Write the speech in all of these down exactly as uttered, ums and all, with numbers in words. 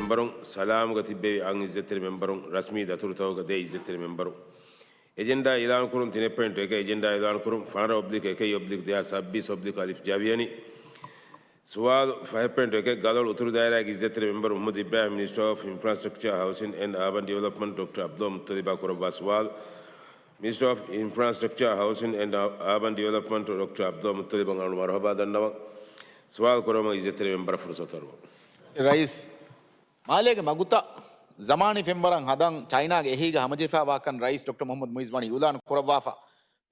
މެމްބަރުން، ސަލާމުގަ ތިއްބެވި އަން އިއްޒަތްތެރި މެމްބަރުން، ރަސްމީ ދަތުރުތަކުގަ ދެ އިއްޒަތްތެރި މެމްބަރުން. އެޖެންޑާ އިލާންކުރުން ތިނެއް ޕޮއިންޓު އެކެއް، އެޖެންޑާ އިލާންކުރުން ފަނަރަ އޮބްލިކް އެކެއް އޮބްލިކް ދެހާސް ސައްބީސް އޮބްލިކް އަލިފް ޖަ ވިޔަނި. ސުވާލު ފަހެއް ޕޮއިންޓު އެކެއް، ގަލޮޅު އުތުރު ދާއިރާގެ އިއްޒަތްތެރި މެމްބަރު މުހައްމަދު އިބްރާހިމް، މިނިސްޓަރ އޮފް އިންފްރާސްޓްރަކްޗާ، ހައުސިން އެންޑް އާބަން ޑިވެލޮޕްމަންޓް، ޑޮކްޓަރ އަބްދުލް މުއްތަލިބާ ކުރައްވާ ސުވާލު. މިނިސްޓަރ އޮފް އިންފްރާސްޓްރަކްޗާ، ހައުސިން އެންޑް އާބަން ޑިވެލޮޕްމަންޓް، ޑޮކްޓަރ އަބްދުލް މުއްތަލިބަށް އަޅު މަރުހަބާ ދަންނަވަން. ސުވާލު ކުރުމަށް އިއްޒަތްތެރި މެމްބަރަށް ފުރުސަތު އަރުވަން. ރައީސް، މާލޭގެ މަގުތައް ޒަމާނީ ފެންވަރަށް ހަދަން ޗައިނާގެ އެހީގަ ހަމަޖެހިފައިވާކަން ރައީސް ޑޮކްޓަރ މުހައްމަދު މުއިއްޒު ވަނީ އިއުލާނު ކުރައްވާފަ.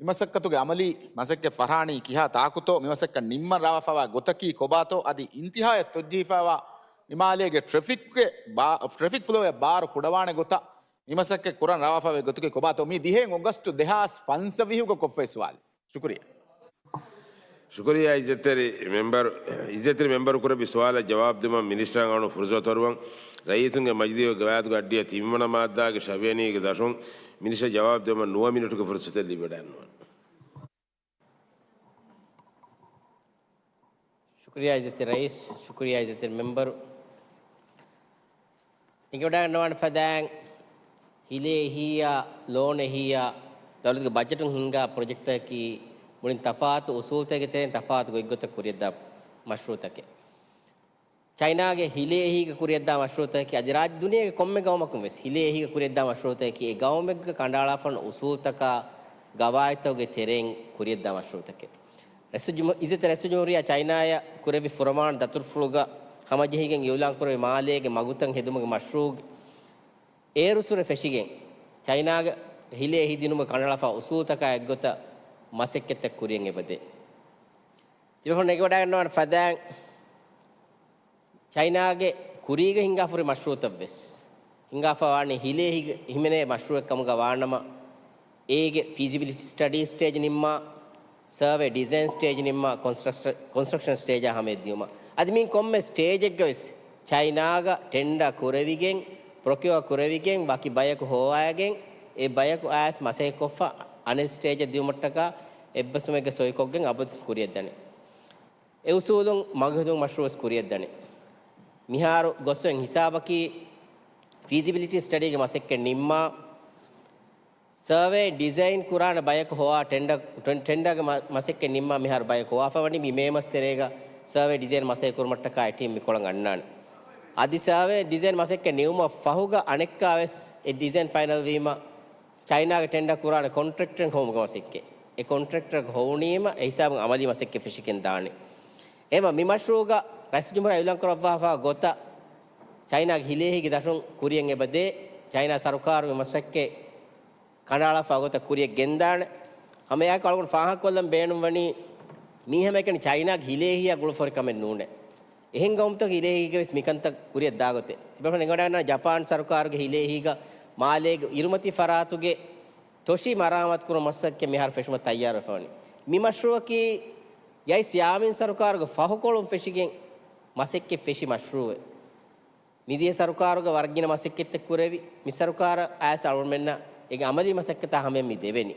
މިމަސައްކަތުގެ އަމަލީ މަސައްކަތް ފަށާނީ ކިހާ ތާކުތޯ، މިމަސައްކަތް ނިންމަން ރާވާފައިވާ ގޮތަކީ ކޮބާތޯ، އަދި އިންތިހާޔަށް ތޮއްޖެހިފައިވާ މިމާލޭގެ ޓްރެފިކްގެ ބާ-، ޓްރެފިކް ފްލޯއަށް ބާރު ކުޑަވާނެ ގޮތަށް މިމަސައްކަތް ކުރަން ރާވާފައިވާ ގޮތަކީ ކޮބާތޯ، މި ދިހައެއް އޮގަސްޓު ދެހާސް ފަންސަވީހުގަ ކޮށްފައި ސުވާލެއް. ޝުކުރިއްޔާ. ޝުކުރިއްޔާ އިއްޒަތްތެރި މެމްބަރު، އިއްޒަތްތެރި މެމްބަރު ކުރެއްވި ސުވާލަށް ޖަވާބު ދިމަން މިނިސްޓަރަށް އަޅުން ފުރުސަތު އަރުވަން. ރައްޔިތުންގެ މަޖިލީހުގެ ގަވާއިދުގެ އައްޑިއަށް ތިންވަނަ މާއްދާގެ ޝަވިޔަނީގެ ދަށުން މިނިސްޓަރ ޖަވާބު ދިމަން ނުވަ މިނިޓުގެ ފުރުސަތެއް ލިބިވަޑައިގަންނަވާނެ. ޝުކުރިއްޔާ އިއްޒަތްތެރި ރައީސް، ޝުކުރިއްޔާ އިއްޒަތްތެރި މެމްބަރު. އެނގިވަޑައިގަންނަވާނެ ފަދައިން ހިލޭ އެހީއާ ލޯން އެހީއާ ދައުލަތުގެ ބަޖެޓުން ހިންގާ ޕްރޮޖެކްޓްތަކަކީ މުޅިން ތަފާތު އުސޫލުތަކެއްގެ ތެރެއިން ތަފާތު ގޮތްގޮތަށް ކުރިއަށްދާ މަޝްރޫއުތަކެއް. ޗައިނާގެ ހިލޭ އެހީގަ ކުރިއަށްދާ މަޝްރޫއުތަކަކީ އަދި ރާއްޖެ ދުނިޔޭގެ ކޮންމެ ގައުމަކުން ވެސް ހިލޭ އެހީގަ ކުރިއަށްދާ މަޝްރޫއުތަކަކީ އެ ގައުމެއްގަ ކަނޑައަޅާފަ ހުންނަ އުސޫލުތަކާ ގަވާއިދުތަކުގެ ތެރެއިން ކުރިއަށްދާ މަޝްރޫއުތަކެއް. ރައީސުލްޖުމް-، އިއްޒަތްތެރި ރައީސުލްޖުމްހޫރިއްޔާ ޗައިނާއަށް ކުރެއްވި ފުރަމާނު ދަތުރުފުޅުގަ ހަމަޖެހިގެން އިއުލާންކުރެއްވި މާލޭގެ މަގުތައް ހެދުމުގެ މަޝްރޫއުގެ އޭރުއްސުރެ ފެށިގެން ޗައިނާގެ ހިލޭ އެހީ ދިނުމަށް ކަނޑައަޅާފަ އުސޫލުތަކާ އެއްގޮތަށް މަސައްކަތްތައް ކުރިއަށް އެބަދޭ. ތިބޭފުޅުން އެނގިވަޑައިގަންނަވާނެ ފަދައިން ޗައިނާގެ ކުރީގަ ހިނގާފަ ހުރި މަޝްރޫއުތައް ވެސް ހިނގާފަ ވާނީ ހިލޭ އެހީގަ ހިމެނޭ މަޝްރޫއެއް ކަމުގަ ވާނަމަ، އޭގެ ފީޒިބިލިޓީ ސްޓަޑީ ސްޓޭޖް ނިންމާ، ސަރވޭ ޑިޒައިން ސްޓޭޖް ނިންމާ، ކޮންސްޓްރަކް-، ކޮންސްޓްރަކްޝަން ސްޓޭޖާ ހަމަޔަށް ދިޔުމަށް. އަދި މިއިން ކޮންމެ ސްޓޭޖެއްގަ ވެސް ޗައިނާގަ ޓެންޑާ ކުރެވިގެން، ޕްރޮކިއޯ ކުރެވިގެން، ވަކި ބަޔަކު ހޮވާގެން، އެ ބަޔަކު އައިސް މަސައްކަތްކޮށްފަ އަނެއް ސްޓޭޖަށް ދިޔުމަށްޓަކާ އެއްބަސްވުމެއްގަ ސޮއިކޮށްގެން އަބަދު ކުރިއަށްދަނީ. އެ އުސޫލުން މަގުހެދުން މަޝްރޫއުވެސް ކުރިއަށްދަނީ. މިހާރު ގޮސްވެން ހިސާބަކީ ފީޒިބިލިޓީ ސްޓަޑީގެ މަސައްކަތް ނިންމާ، ސަރވޭ ޑިޒައިން ކުރާނެ ބަޔަކު ހޮވާ ޓެންޑަ-، ޓެން-، ޓެންޑާގެ މަ-، މަސައްކަތް ނިންމާ މިހާރު ބަޔަކު ހޮވާފަވަނީ މި މޭ މަސް ތެރޭގަ ސަރވޭ ޑިޒައިން މަސައްކަތް ކުރުމަށްޓަކާ އެ ޓީމް މިކޮޅަށް އަންނާނެ. އަދި ސަރވޭ ޑިޒައިން މަސައްކަތް ނިމުމަށް ފަހުގަ އަނެއްކާވެސް އެ ޑިޒައިން ފައިނަލް ވީމަ، ޗައިނާގެ ޓެންޑާ ކުރާނެ ކޮންޓްރެކްޓަރެއް ހޮވުމުގެ މަސައްކަތް. އެ ކޮންޓްރެކްޓަރަކު ހޮވުނީމަ އެ ހިސާބުން އަމަލީ މަސައްކަތް ފެށިގެން ދާނެ. އެހެންވީމަ މި މަޝްރޫއުގަ ރައީސުލްޖުމްހޫރިއްޔާ އިއުލާން ކުރައްވާފަ ގޮތަށް ޗައިނާގެ ހިލޭ އެހީގެ ދަށުން ކުރިއަށް އެބަދޭ. ޗައިނާ ސަރުކާރު މި މަސައްކަތް ކަނޑައަޅާފަ ގޮތަށް ކުރިއަށް ގެންދާނެ. ހަމައެއާއެކު އަޅުގަނޑު ފާހަގަކޮށްލަން ބޭނުންވަނީ މީ ހަމައެކަނި ޗައިނާގެ ހިލޭ އެހީއާ ގުޅުފަ ހުރި ކަމެއް ނޫނޭ. އެހެން ގައުމުތަކުގެ ހިލޭ އެހީގަ ވެސް މިކަންތައް ކުރިއަށް ދާގޮތެއް. ތިބޭފުޅުން އެނގިވަޑައިގަންނަވާ ޖަޕާން ސަރުކާރުގެ ހިލޭ އެހީގަ މާލޭގެ އިރުމަތީ ފަރާތުގެ ތޮށި މަރާމާތުކުރުމުގެ މަސައްކަތް މިހާރު ފެށުމަށް ތައްޔާރުވެފަވަނީ. މި މަޝްރޫއަކީ ޔައިސް ޔާމީން ސަރުކާރުގެ ފަހުކޮޅުން ފެށިގެން މަސައްކަތް ފެށި މަޝްރޫއެއް. މިދިޔަ ސަރުކާރުގަ ވަރަށް ގިނަ މަސައްކަތްތައް ކުރެވި، މި ސަރުކާރަށް އައިސް އަޅުގަނޑުމެންނަށް އޭގެ އަމަލީ މަސައްކަތާ ހަމަޔަށް މި ދެވެނީ.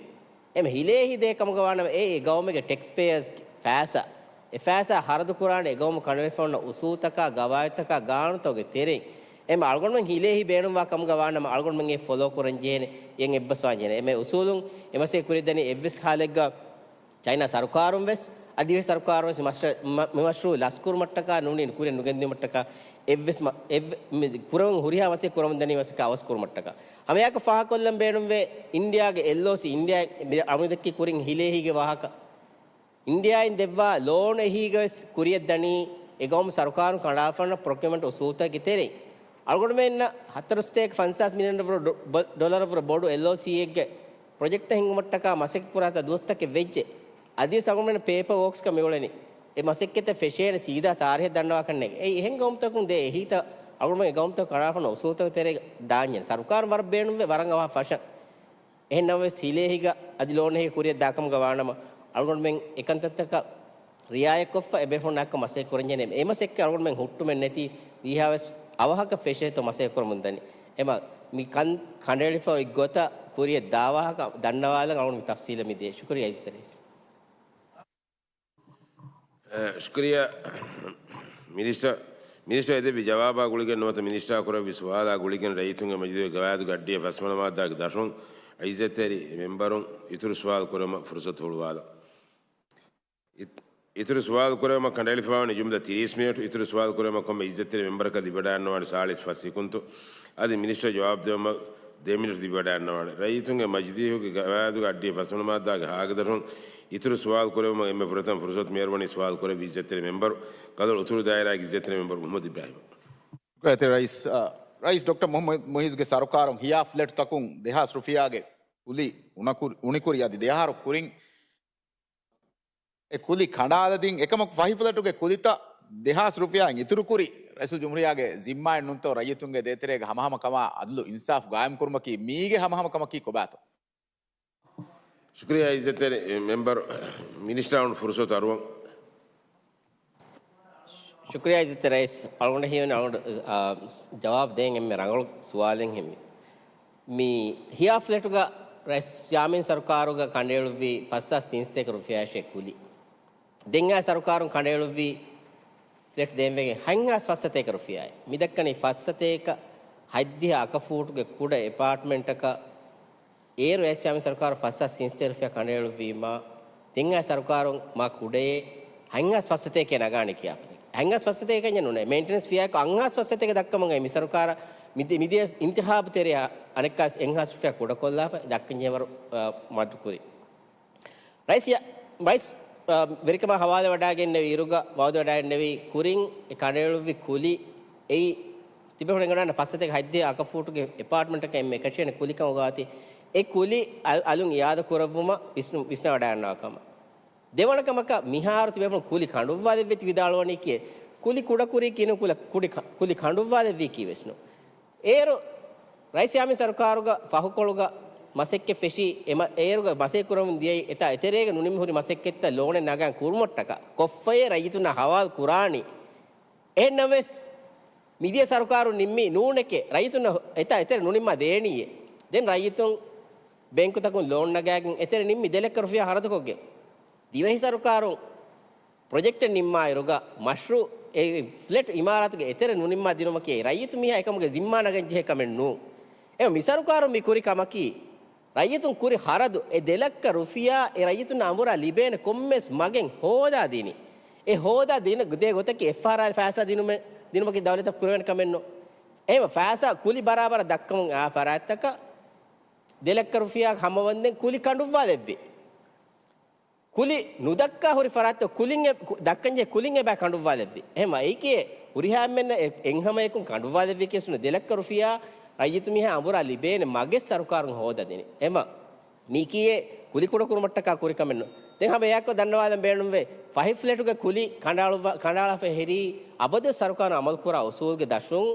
އެމަ ހިލޭ އެހީ ދޭ ކަމުގަ ވާނަމަ އެ، އެ ގައުމެއްގެ ޓެކްސް ޕޭޔަރސް ފައިސާ، އެ ފައިސާ ޚަރަދު ކުރާނެ އެ ގައުމު ކަނޑައެޅިފަ ހުންނަ އުސޫލުތަކާ، ގަވާއިދުތަކާ، ގާނޫނުތަކުގެ ތެރެއިން. އެމަ އަޅުގަނޑުމެން ހިލޭ އެހީ ބޭނުންވާ ކަމުގަ ވާނަމަ އަޅުގަނޑުމެން އެ ފޮލޯ ކުރަން ޖެހޭނެ، އެ އެއްބަސްވާން ޖެހޭނެ. އެމަ އުސޫލުން އެ މަސައްކަތް ކުރިއަށްދަނީ އެއްވެސް ހާލެއްގަ ޗައިނާ ސަރުކާރުން ވެސް އަދިވެސް ސަރުކާރުން ވެސް މަޝްރަ-، މަ-، މި މަޝްރޫއު ލަސްކުރުމަށްޓަކާ ނޫނީ ކުރިއަށް ނުގެންދިއުމަށްޓަކާ އެއްވެސް މަ-، އެއްވެ-، މި ކުރަމުން ހުރިހާ މަސައްކަތް ކުރަމުންދަނީ މަސައްކަތް އަވަސް ކުރުމަށްޓަކާ. ހަމައެއާއެކު ފާހަގަކޮށްލަން ބޭނުންވޭ އިންޑިއާގެ އެލްއޯސީ، އިންޑިއާ މި އަޅުގަނޑު ދެއްކި ކުރިން ހިލޭ އެހީގެ ވާހަކަ. އިންޑިއާއިން ދެއްވާ ލޯން އެހީގަ ވެސް ކުރިއަށްދަނީ އެ ގައުމު ސަރުކާރުން ކަނޑައަޅާފަ ހުންނަ ޕްރޮކިއުމަންޓް އުސޫލުތަކުގެ ތެރެއިން. އަޅުގަނޑުމެންނަށް ހަތަރުސަތޭކަ ފަންސާސް މިލިއަނަށްވުރެ ޑޮ-، ބަ-، ޑޮލަރަށްވުރެ ބޮޑު އެލްއޯސީއެއްގެ ޕްރޮޖެކްޓްތައް ހިންގުމަށްޓަކާ މަސައްކަތް ކުރާތާ ދުވަސްތަކެއް ވެއްޖެ. އަދިވެސް އަޅުގަނޑުމެން ޕޭޕަ ވޯކްސްގަ މިއުޅެނީ. އެ މަސައްކަތްތައް ފެށޭނެ ސީދާ ތާރީހެއް ދަންނަވާކަށް ނޭނގެ. އެއީ އެހެން ގައުމުތަކުން ދޭ އެހީތައް އަޅުގަނޑުމެން ގައުމުތަކު ކަނޑާފަންނަ އުސޫލުތަކުގެ ތެރޭގަ ދާންޖެހޭނެ. ސަރުކާރުން ވަރަށް ބޭނުންވޭ، ވަރަށް އަވަހަށް ފަށަން. އެހެން ނަމަވެސް ހިލޭ އެހީގަ އަދި ލޯން އެހީ ކުރިއަށް ދާކަމުގަ ވާނަމަ އަޅުގަނޑުމެން އެކަންތައްތަކަށް ރިއާޔަތްކޮށްފަ އެބޭފުޅުންނާއެކު މަސައްކަތް ކުރަންޖެހޭނެ. އެ މަސައްކަތް އަޅުގަނޑުމެން ހުއްޓުމެއް ނެތި ވީހާވެސް އަވަހަކަށް ފެށޭތޯ މަސައްކަތް ކުރަމުންދަނީ. އެމަ މި ކަން ކަނޑައެޅިފަ އޮތް ގޮތަށް ކުރިއަށް ދާވާހަކަ ދަންނަވާލަން އަޅުގަނޑު މި ތަފްސީލަށް މި ދޭ. ޝުކުރިއްޔާ އިއްޒަތްތެރި ރައީސް. އެ، ޝުކުރިއްޔާ މިނިސްޓަރ. މިނިސްޓަރ އެދެއްވި ޖަވާބާ ގުޅިގެން ނުވަތަ މިނިސްޓަރ ކުރެއްވި ސުވާލާ ގުޅިގެން ރައްޔިތުންގެ މަޖިލީހުގެ ގަވާއިދުގެ އައްޑިހަ ފަސްވަނަ މާއްދާގެ ދަށުން އިއްޒަތްތެރި މެމްބަރުން އިތުރު ސުވާލު ކުރުމަށް ފުރުސަތު ހުޅުވާލަން. އިތުރު ސުވާލު ކުރެވުމަށް ކަނޑައެޅިފައިވަނީ ޖުމްލަ ތިރީސް މިނެޓު. އިތުރު ސުވާލު ކުރެވުމަށް ކޮންމެ އިއްޒަތްތެރި މެމްބަރަކަށް ލިބިވަޑައިގަންނަވާނެ ސާޅީސް ފަސް ސިކުންތު. އަދި މިނިސްޓަރ ޖަވާބު ދެއްވުމަށް ދެ މިނެޓު ލިބިވަޑައިގަންނަވާނެ. ރައްޔިތުންގެ މަޖިލީހުގެ ގަވާއިދުގެ އައްޑިހަ ފަސްވަނަ މާއްދާގެ ހާގެ ދަށުން އިތުރު ސުވާލު ކުރެވުމަށް އެންމެ ފުރަތަމަ ފުރުސަތު މިއަރުވަނީ ސުވާލު ކުރެއްވި އިއްޒަތްތެރި މެމްބަރު ކަލޯޅު އުތުރު ދާއިރާގެ އިއްޒަތްތެރި މެމްބަރު މުޙައްމަދު އިބްރާހިމް. ގޮތެ ރައީސް، އަ، ރައީސް ޑޮކްޓަރ މުޙައްމަދު މުޢިއްޒުގެ ސަރުކާރުން ހިޔާ ފްލެޓްތަކުން ދެހާސް ރުފިޔާގެ ކުލި އުނަކު-، އުނިކުރި އަދި ދެއަހަރު ކުރިން އެ ކުލި ކަނޑާލަދިން އެކަމަކު ފަހި ފްލެޓުގެ ކުލިތައް ދެހާސް ރުފިޔާއިން އިތުރުކުރި ރައީސުލްޖުމްހޫރިއްޔާގެ ޒިންމާއެއް ނޫންތޯ؟ ރައްޔިތުންގެ ދޭތެރޭގަ ހަމަހަމަ ކަމާ އަދުލު އިންސާފު ގާއިމްކުރުމަކީ މީގެ ހަމަހަމަ ކަމަކީ ކޮބާތޯ؟ ޝުކުރިއްޔާ އިއްޒަތްތެރި މެމްބަރު، މިނިސްޓަރުން ފުރުސަތު އަރުވަން. ޝުކުރިއްޔާ އިއްޒަތްތެރި ރައީސް، އަޅުގަނޑަށް ހީވަނީ އަޅުގަނޑު، އާ، ޖަވާބު ދޭން އެންމެ ރަނގަޅު ސުވާލެއް ހެން. މި ހިޔާ ފްލެޓުގަ ރައީސް ޔާމީން ސަރުކާރުގަ ކަނޑައެޅުއްވި ފަސްހާސް ތިންސަތޭކަ ރުފިޔާއަށޭ ކުލި. ދެން އާ ސަރުކާރުން ކަނޑައެޅުއްވި ފްލެޓް ދޭންވެގެން ހަތްހާސް ފަސްސަތޭކަ ރުފިޔާއެއް. މި ދައްކަނީ ފަސްސަތޭކަ ހަތްދިހަ އަކަފޫޓުގެ ކުޑަ އެޕާޓްމަންޓަކަށް. އޭރު ރައީސް ޔާމީން ސަރުކާރު ފަސްހާސް ތިންސަތޭކަ ރުފިޔާ ކަނޑައެޅުއްވީމާ، ދެން އާ ސަރުކާރުން މާ ކުޑައޭ ހަތްހާސް ފަސްސަތޭކަ ނަގާނެ ކިޔާފަ. ހަތްހާސް ފަސްސަތޭކަ ނޫނޭ، މެއިންޓެނަންސް ފީއާއެކު އަށްހާސް ފަސްސަތޭކަ ދައްކަމުން އެ މި ސަރުކާރަށް މި ދި-، މިދިޔަ އިންތިޚާބު ތެރެއަށް އަނެއްކާސް އެއްހާސް ރުފިޔާ ކުޑަކޮށްލާފަ ދައްކަން ޖެހޭވަރު، އާ، މަދުކުރި. ރައީސް ޔާ-، ރައީސް، އާ، ވެރިކަމާ ހަވާލުވެވަޑައިގެންނެވި އިރުގަ ވައުދުވެވަޑައިގެންނެވި ކުރިން އެ ކަނޑައެޅުއްވި ކުލި އެއީ ތިބޭފުޅުން އެނގިވަޑައިގަންނަ ފަސްސަތޭކަ ހަތްދިހަ އަކަފޫޓުގެ އެޕާޓްމަންޓަކަށް އެންމެ އެކަށީގެން ކުލިކަމަށް އޮވާތީ، އެ ކުލި އަލު-، އަލުން އިއާދަ ކުރެއްވުމަށް ވިސްނު-، ވިސްނަވަޑައިގަންނަވާ ކަމަށް. ދެވަނަ ކަމަކަށް މިހާރު ތިބޭފުޅުން ކުލި ކަނޑުއްވާލެއްވީތީ ވިދާޅުވަނީކީ، ކުލި ކުޑަކުރީ ކިނު ކުލަ-، ކުޑި ކަ-، ކުލި ކަނޑުއްވާލެއްވީކީ ވެސް ނޫން. އޭރު ރައީސް ޔާމީން ސަރުކާރުގަ ފަހުކޮޅުގަ މަސައްކަތް ފެށީ، އެ މަ-، އޭރުގަ މަސައްކަތް ކުރަމުން ދިޔައީ އެތާ އެތެރޭގަ ނުނިމި ހުރި މަސައްކަތްތައް ލޯނެއް ނަގާން ކުރުމަށްޓަކާ ކޮށްފައޭ ރައްޔިތުންނާ ހަވާލު ކުރާނީ. އެހެންނަމަވެސް، މިދިޔަ ސަރުކާރުން ނިންމީ ނޫނެކޭ، ރައްޔިތުންނަށް އެތާ އެތެރެ ނުނިންމާ ދޭނީއޭ. ދެން ރައްޔިތުން ބޭންކުތަކުން ލޯން ނަގާގެން އެތެރެ ނިންމި ދެ ލައްކަ ރުފިޔާ ހަރަދުކޮށްގެން. ދިވެހި ސަރުކާރުން ޕްރޮޖެކްޓެއް ނިންމާއިރުގަ މަޝްރޫއު އެ ފްލެޓް އިމާރާތުގެ އެތެރެ ނުނިންމާ ދިނުމަކީ ރައްޔިތު މީހާ އެކަމުގެ ޒިންމާ ނަގަން ޖެހޭ ކަމެއް ނޫން. އެ މި ސަރުކާރުން މި ކުރި ކަމަކީ، ރައްޔިތުން ކުރި ހަރަދު އެ ދެ ލައްކަ ރުފިޔާ އެ ރައްޔިތުންނަށް އަނބުރާ ލިބޭނެ ކޮންމެސް މަގެއް ހޯދާ ދިނީ. އެ ހޯދާ ދިނަ-، ދޭ ގޮތަކީ އެއްފަހަރާ ފައިސާ ދިނުމެ-، ދިނުމަކީ ދައުލަތަށް ކުރެވޭނެ ކަމެއް ނޫން. އެހެން ފައިސާ ކުލި ބަރާބަރަށް ދައްކަމުން އާ ފަރާތްތަކަށް ދެ ލައްކަ ރުފިޔާ ހަމަވަންދެން ކުލި ކަނޑުއްވާލެއްވި. ކުލި ނުދައްކާ ހުރި ފަރާތްތައް ކުލިން އެ-، ކު-، ދައްކަންޖެހޭ ކުލިން އެބަ ކަނޑުއްވާލެއްވި. އެހެންވީމަ އެއީކީ ހުރިހާ އެންމެންނަށް އެ-، އެއްހަމަޔަކުން ކަނޑުއްވާލެއްވީކީ ވެސް ނޫން. ދެ ލައްކަ ރުފިޔާ ރައްޔިތު މީހާ އަނބުރާ ލިބޭނެ މަގެއް ސަރުކާރުން ހޯދަދިނީ. އެހެންވީމަ މީކީ ކުލި ކުޑަކުރުމަށްޓަކާ ކުރި ކަމެއް ނޫން. ދެން ހަމަ އެއާއެކު ދަންނަވާލަން ބޭނުންވޭ، ފަހި ފްލެޓުގެ ކުލި ކަނޑާޅުއްވާ-، ކަނޑާޅާފަ ހެރީ އަބަދު ސަރުކާރުން އަމަލުކުރާ އުސޫލުގެ ދަށުން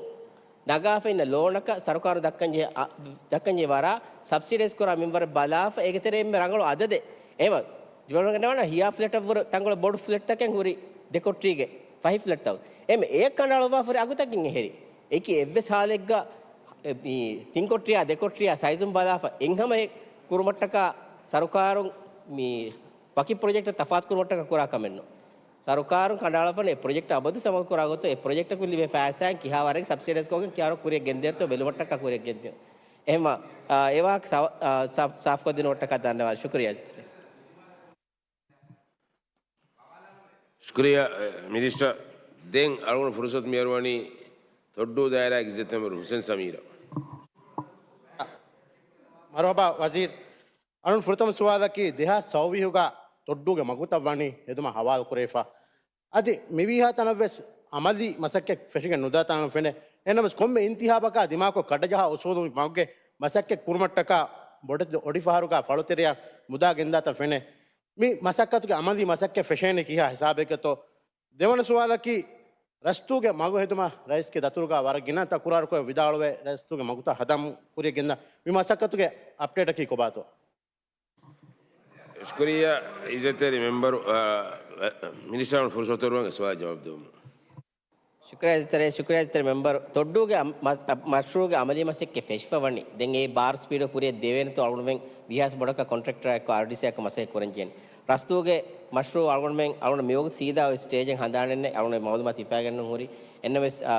ނަގާފަ އިންނަ ލޯނަކަށް ސަރުކާރުން ދައްކަންޖެހޭ، އަ، ދައްކަންޖެހޭ ވަރަށް ސަބްސިޑައިޒް ކުރާ މިންވަރެއް ބަލާފަ، އޭގެ ތެރެއިން އެންމެ ރަނގަޅު އަދަދެއް. އެހެންވީމަ ތިބޭފުޅުން އަންނަވަނީ ހިޔާ ފްލެޓަށްވުރެ ތަންކޮޅެއް ބޮޑު ފްލެޓްތަކެއް ހުރި ދެ ކޮޓަރީގެ ފަހި ފްލެޓްތައް. އެހެންވީމަ އެ ކަނޑާޅުއްވާފަ ހުރި އަގުތަކެއް އެހެރީ. އެއީކީ އެއްވެސް ހާލެއްގަ އެ، މި ތިން ކޮޓަރިއާ ދެ ކޮޓަރިއާ ސައިޒުން ބަލާފަ އެއްހަމަ ކުރުމަށްޓަކާ ސަރުކާރުން މި ވަކި ޕްރޮޖެކްޓް ތަފާތު ކުރުމަށްޓަކާ ކުރާ ކަމެއް ނޫން. ސަރުކާރުން ކަނޑާޅާފަ އެ ޕްރޮޖެކްޓް އަބަދު ސަމަލް ކުރާ ގޮތަށް އެ ޕްރޮޖެކްޓަކުން ލިބޭ ފައިސާއިން ކިހާ ވަރެއް ސަބްސިޑައިޒް ކޮށްގެން ކިހާ ވަރަށް ކުރިއަށް ގެންދޭތޯ ބެލުމަށްޓަކާ ކުރިއަށް ގެންދިޔަ. އެހެންވީމަ، އާ، އެ ވާހަކަ ސާ-، އާ، ސާފް-، ސާފްކޮށްދިނުމަށްޓަކާ ދަންނަވާ. ޝުކުރިއްޔާ އިއްޒަތްތެރި. ޝުކުރިއްޔާ، އެ، މިނިސްޓަރ. ދެން އަޅުގަނޑު ފުރުސަތު މިއަރުވަނީ ތޮއްޑޫ ދާއިރާގެ އިއްޒަތްތެރި މެމްބަރު ހުސެން ސަމީރަށް. މަރުޙަބާ ވަޒީރު. އަޅުގަނޑު ފުރަތަމަ ސުވާލަކީ ދެހާސް ސައުވީހުގަ ތޮއްޑޫގެ މަގުތައް ވަނީ ހެދުމަށް ހަވާލު ކުރެވިފަ. އަދި މިވީހާ ތަނަށްވެސް އަމަލީ މަސައްކަތް ފެށިގެން ނުދާ ތަނެއް ފެނޭ. އެހެންނަމަވެސް ކޮންމެ އިންތިހާބަކާ ދިމާކޮށް ކަޑަޖަހާ އުސޫލު މަގުގެ މަސައްކަތް ކުރުމަށްޓަކާ ބޮޑެތި އޮޑިފަހަރުގަ ފަޅުތެރެއަށް މުދާ ގެންދާތަން ފެނޭ. މި މަސައްކަތުގެ އަމަލީ މަސައްކަތް ފެށޭނީ ކިހާ ހިސާބެއްގަތޯ؟ ދެވަނަ ސުވާލަކީ، ރަސްތޫގެ މަގު ހެދުމަށް ރައީސްގެ ދަތުރުގަ ވަރަށް ގިނަ ތަކުރާރުކޮށް ވިދާޅުވެ، ރަސްތޫގެ މަގުތައް ހަދަން ކުރިއަށް ގެންދާ މި މަސައްކަތުގެ އަޕްޑޭޓަކީ ކޮބާތޯ؟ ޝުކުރިއްޔާ އިއްޒަތްތެރި މެމްބަރު، އާ، އަ، މިނިސްޓަރުން ފުރުސަތު އަރުވަން އެ ސުވާލަށް ޖަވާބު ދެވުމަށް. ޝުކުރިއްޔާ އިއްޒަތްތެރި، ޝުކުރިއްޔާ އިއްޒަތްތެރި މެމްބަރު، ތޮއްޑޫގެ އަ-، މަސް-، އަ-، މަޝްރޫޢުގެ އަމަލީ މަސައްކަތް ފެށިފަ ވަނީ. ދެން އެ ބާރު ސްޕީޑު ކުރިއަށް ދެވޭނެތޯ އަޅުގަނޑުމެން ވީހާވެސް ބޮޑަކަށް ކޮންޓްރެކްޓަރާ އެއްކޮށް އާރްޑީސީއާ އެއްކޮށް މަސައްކަތް ކުރަން ޖެހޭނެ. ރަސްތޫގެ މަޝްރޫޢު އަޅުގަނޑުމެން އަޅުގަނޑު މިވަގުތު ސީދާ އޮތް ސްޓޭޖެއް ހަނދާނެއް ނެތް. އަޅުގަނޑު މައުލޫމާތު ހިފާގެން ނޫން ހުރި. އެންނަމެސް، އާ،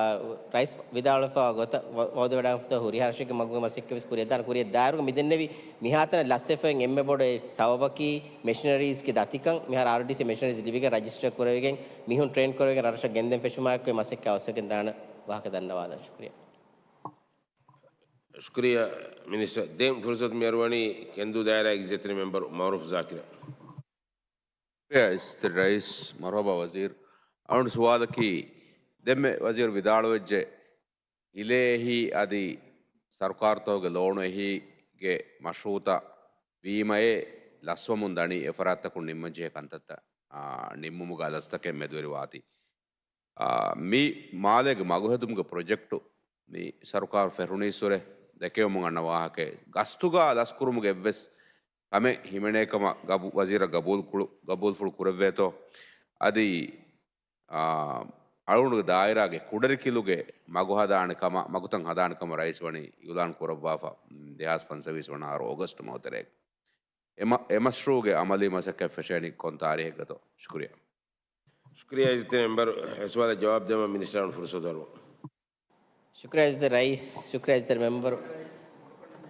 ރައީސް ވިދާޅުވެފަ ގޮތަށް ވަ-، ވައުދެވެޑާންފަތޯ ހުރިހާ ރަށެއްގެ މަގުގެ މަސައްކަތްވެސް ކުރިއަށް ދާނެ. ކުރިއަށް ދާއިރުގަ މިދެންނެވި މިހާތަނަށް ލަސްވެފައި އެންމެ ބޮޑު އެއް ސަބަބަކީ މެޝިނަރީޒްގެ ދަތިކަން. މިހާރު އާރްޑީސީ މެޝިނަރީޒް ލިބިގެން ރަޖިސްޓަރ ކުރެވިގެން މީހުން ޓްރެއިން ކުރެވިގެން ރަށްރަށަށް ގެންދެން ފެށުމާއެކު މަސައްކަތް އަވަސްވެގެން ދާނެ ވާހަކަ ދަންނަވާލަން. ޝުކުރިއްޔާ. ޝުކުރިއްޔާ މިނިސްޓަރ. ދެން ފުރުސަތު މި އަރުވަނީ ކެންދޫ ދާއިރާގެ އިއްޒަތްތެރި މެމްބަރު މައުރޫފް ޒާކިރަށް. ޝުކުރިއްޔާ އިއްޒަތްތެރި ރައީސް. މަރުޙަބާ ވަޒީރު. އަޅުގަނޑު ސުވާލަކީ، ދެންމެ ވަޒީރު ވިދާޅުވެއްޖެ، ހިލޭ އެހީ އަދި ސަރުކާރުތަކުގެ ލޯނު އެހީގެ މަޝްރޫޢުތައް ވީމައޭ ލަސްވަމުން ދަނީ އެފަރާތްތަކުން ނިންމަންޖެހޭ ކަންތައްތައް، އާ، ނިންމުމުގަ އަލަސްތަކެއް މެދުވެރިވާތީ. އާ، މި މާލޭގެ މަގުހެދުމުގެ ޕްރޮޖެކްޓު މި ސަރުކާރު ފެށުނީއްސުރެ ދެކެވެމުން އަންނަ ވާހަކައެއް. ގަސްތުގަ ލަސްކުރުމުގެ އެއްވެސް ކަމެއް ހިމެނޭކަމަށް ގަބޫ-، ވަޒީރަށް ގަބޫލުކުޅު-، ގަބޫލުފުޅު ކުރެއްވޭތޯ؟ އަދި، އާ، އަޅުގަނޑުގެ ދާއިރާގެ ކުޑަރިކިލުގެ މަގު ހަދާނެ ކަމަށް، މަގުތައް ހަދާނެ ކަމަށް ރައީސް ވަނީ އިއުލާން ކުރައްވާފަ، ދެހާސް ފަންސަވީސް ވަނަ އަހަރު އޯގަސްޓު މަހު ތެރޭގަ. އެ މަ-، އެ މަޝްރޫޢުގެ އަމަލީ މަސައްކަތް ފެށޭނީ ކޮން ތާރީހެއްގަތޯ؟ ޝުކުރިއްޔާ. ޝުކުރިއްޔާ އިއްޒަތްތެރި މެމްބަރު. އެ ސުވާލަށް ޖަވާބު ދެއްވަން މިނިސްޓަރުން ފުރުސަތު އަރުވަން. ޝުކުރިއްޔާ އިއްޒަތްތެރި ރައީސް، ޝުކުރިއްޔާ އިއްޒަތްތެރި މެމްބަރު.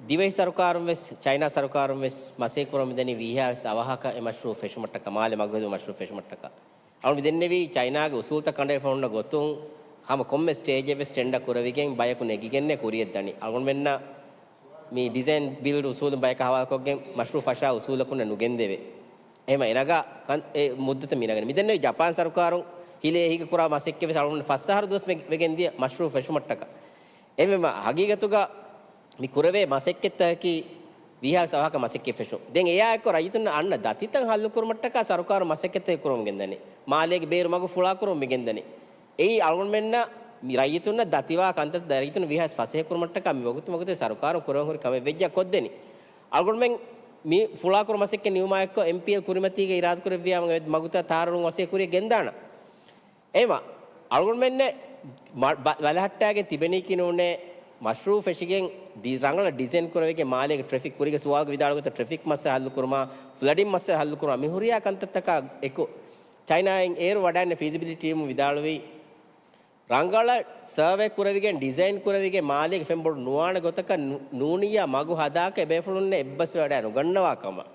ދިވެހި ސަރުކާރުން ވެސް، ޗައިނާ ސަރުކާރުން ވެސް މަސައްކަތް ކުރަމުން ދަނީ ވީހާވެސް އަވަހަކަށް އެ މަޝްރޫޢު ފެށުމަށްޓަކާ، މާލެ މަގު ހެދުމުގެ މަޝްރޫޢު ފެށުމަށްޓަކާ. އަޅުގަނޑު މި ދެންނެވީ ޗައިނާގެ އުސޫލުތައް ކަނޑައެޅިފަ ހުންނަ ގޮތުން ހަމަ ކޮންމެ ސްޓޭޖެއް ވެސް ޓެންޑަ ކުރެވިގެން ބަޔަކު ނެގިގެންނޭ ކުރިއަށް ދަނީ. އަޅުގަނޑުމެންނަށް މި ޑިޒައިން ބިލްޑް އުސޫލުން ބަޔަކަށް ހަވާލުކޮށްގެން މަޝްރޫޢު ފަށާ އުސޫލަކުންނެއް ނުގެންދެވޭ. އެހެމަ އެ ނަގާ ކަން-، އެ މުއްދަތަށް މި ނަގަނީ. މިދެންނެވި ޖަޕާން ސަރުކާރުން ހިލޭ އެހީގަ ކުރާ މަސައްކަތް ވެސް އަޅުގަނޑު ފަސް އަހަރު ދުވަސް މެ-، ވެގެން ދިޔަ މަޝްރޫޢު ފެށުމަށްޓަކާ. އެހެމަ ހަގީގަތުގަ މި ކުރެވޭ މަސައްކަތްތަކަކީ ވީހާވެސް އަވަހަކަށް މަސައްކަތް ފެށުން. ދެން އެއާއެއްކޮށް ރައްޔިތުންނަށް އަންނަ ދަތިތައް ހައްލުކުރުމަށްޓަކާ ސަރުކާރު މަސައްކަތްތަކެއް ކުރަމުން ގެންދަނީ. މާލޭގެ ބޭރު މަގު ފުޅާކުރަމުން މި ގެންދަނީ. އެއީ އަޅުގަނޑުމެންނަށް މި ރައްޔިތުންނަށް ދަތިވާ ކަންތައް ރައްޔިތުން ވީހާވެސް ފަސޭހަ ކުރުމަށްޓަކާ މި ވަގުތު ވަގުތު ސަރުކާރުން ކުރަން ހުރި ކަމެއް ވެއްޖެ ކޮށްދެނީ. އަޅުގަނޑުމެން މި ފުޅާކުރު މަސައްކަތް ނިމުމާއެއްކޮށް އެމްޕީއެލް ކުރިމަތީގަ އިރާދަކުރެއްވިޔާ މަގުތައް ތާރަރުން ވަސޭ ކުރިއަށް ގެންދާނަން. އެހެމަ އަޅުގަނޑުމެންނެއް މަ-، ބަ-، ބަލަހައްޓާގެން ތިބެނީކީ ނޫނޭ، މަޝްރޫޢު ފެށިގެން ޑި-، ރަނގަޅަށް ޑިޒައިން ކުރެވިގެން މާލޭގެ ޓްރެފިކް ކުރީގެ ސުވާލުގެ ވިދާޅު ގޮތަށް ޓްރެފިކް މައްސަލަ ހައްލުކުރުމާ، ފްލަޑިން މައްސަލަ ހައްލުކުރުމާ، މި ހުރިހާ ކަންތައްތަކާ އެކު، ޗައިނާއިން އޭރު ވަޑައިގެން ފީޒިބިލިޓީ ޓީމު ވިދާޅުވީ، ރަނގަޅަށް ސަރވޭ ކުރެވިގެން ޑިޒައިން ކުރެވިގެން މާލޭގެ ފެންބޮޑު ނުވާނެ ގޮތަކަށް ނޫ-، ނޫނިއްޔާ މަގު ހަދާކަށް އެބޭފުޅުންނެއް އެއްބަސްވެ ވަޑައި ނުގަންނަވާ ކަމަށް.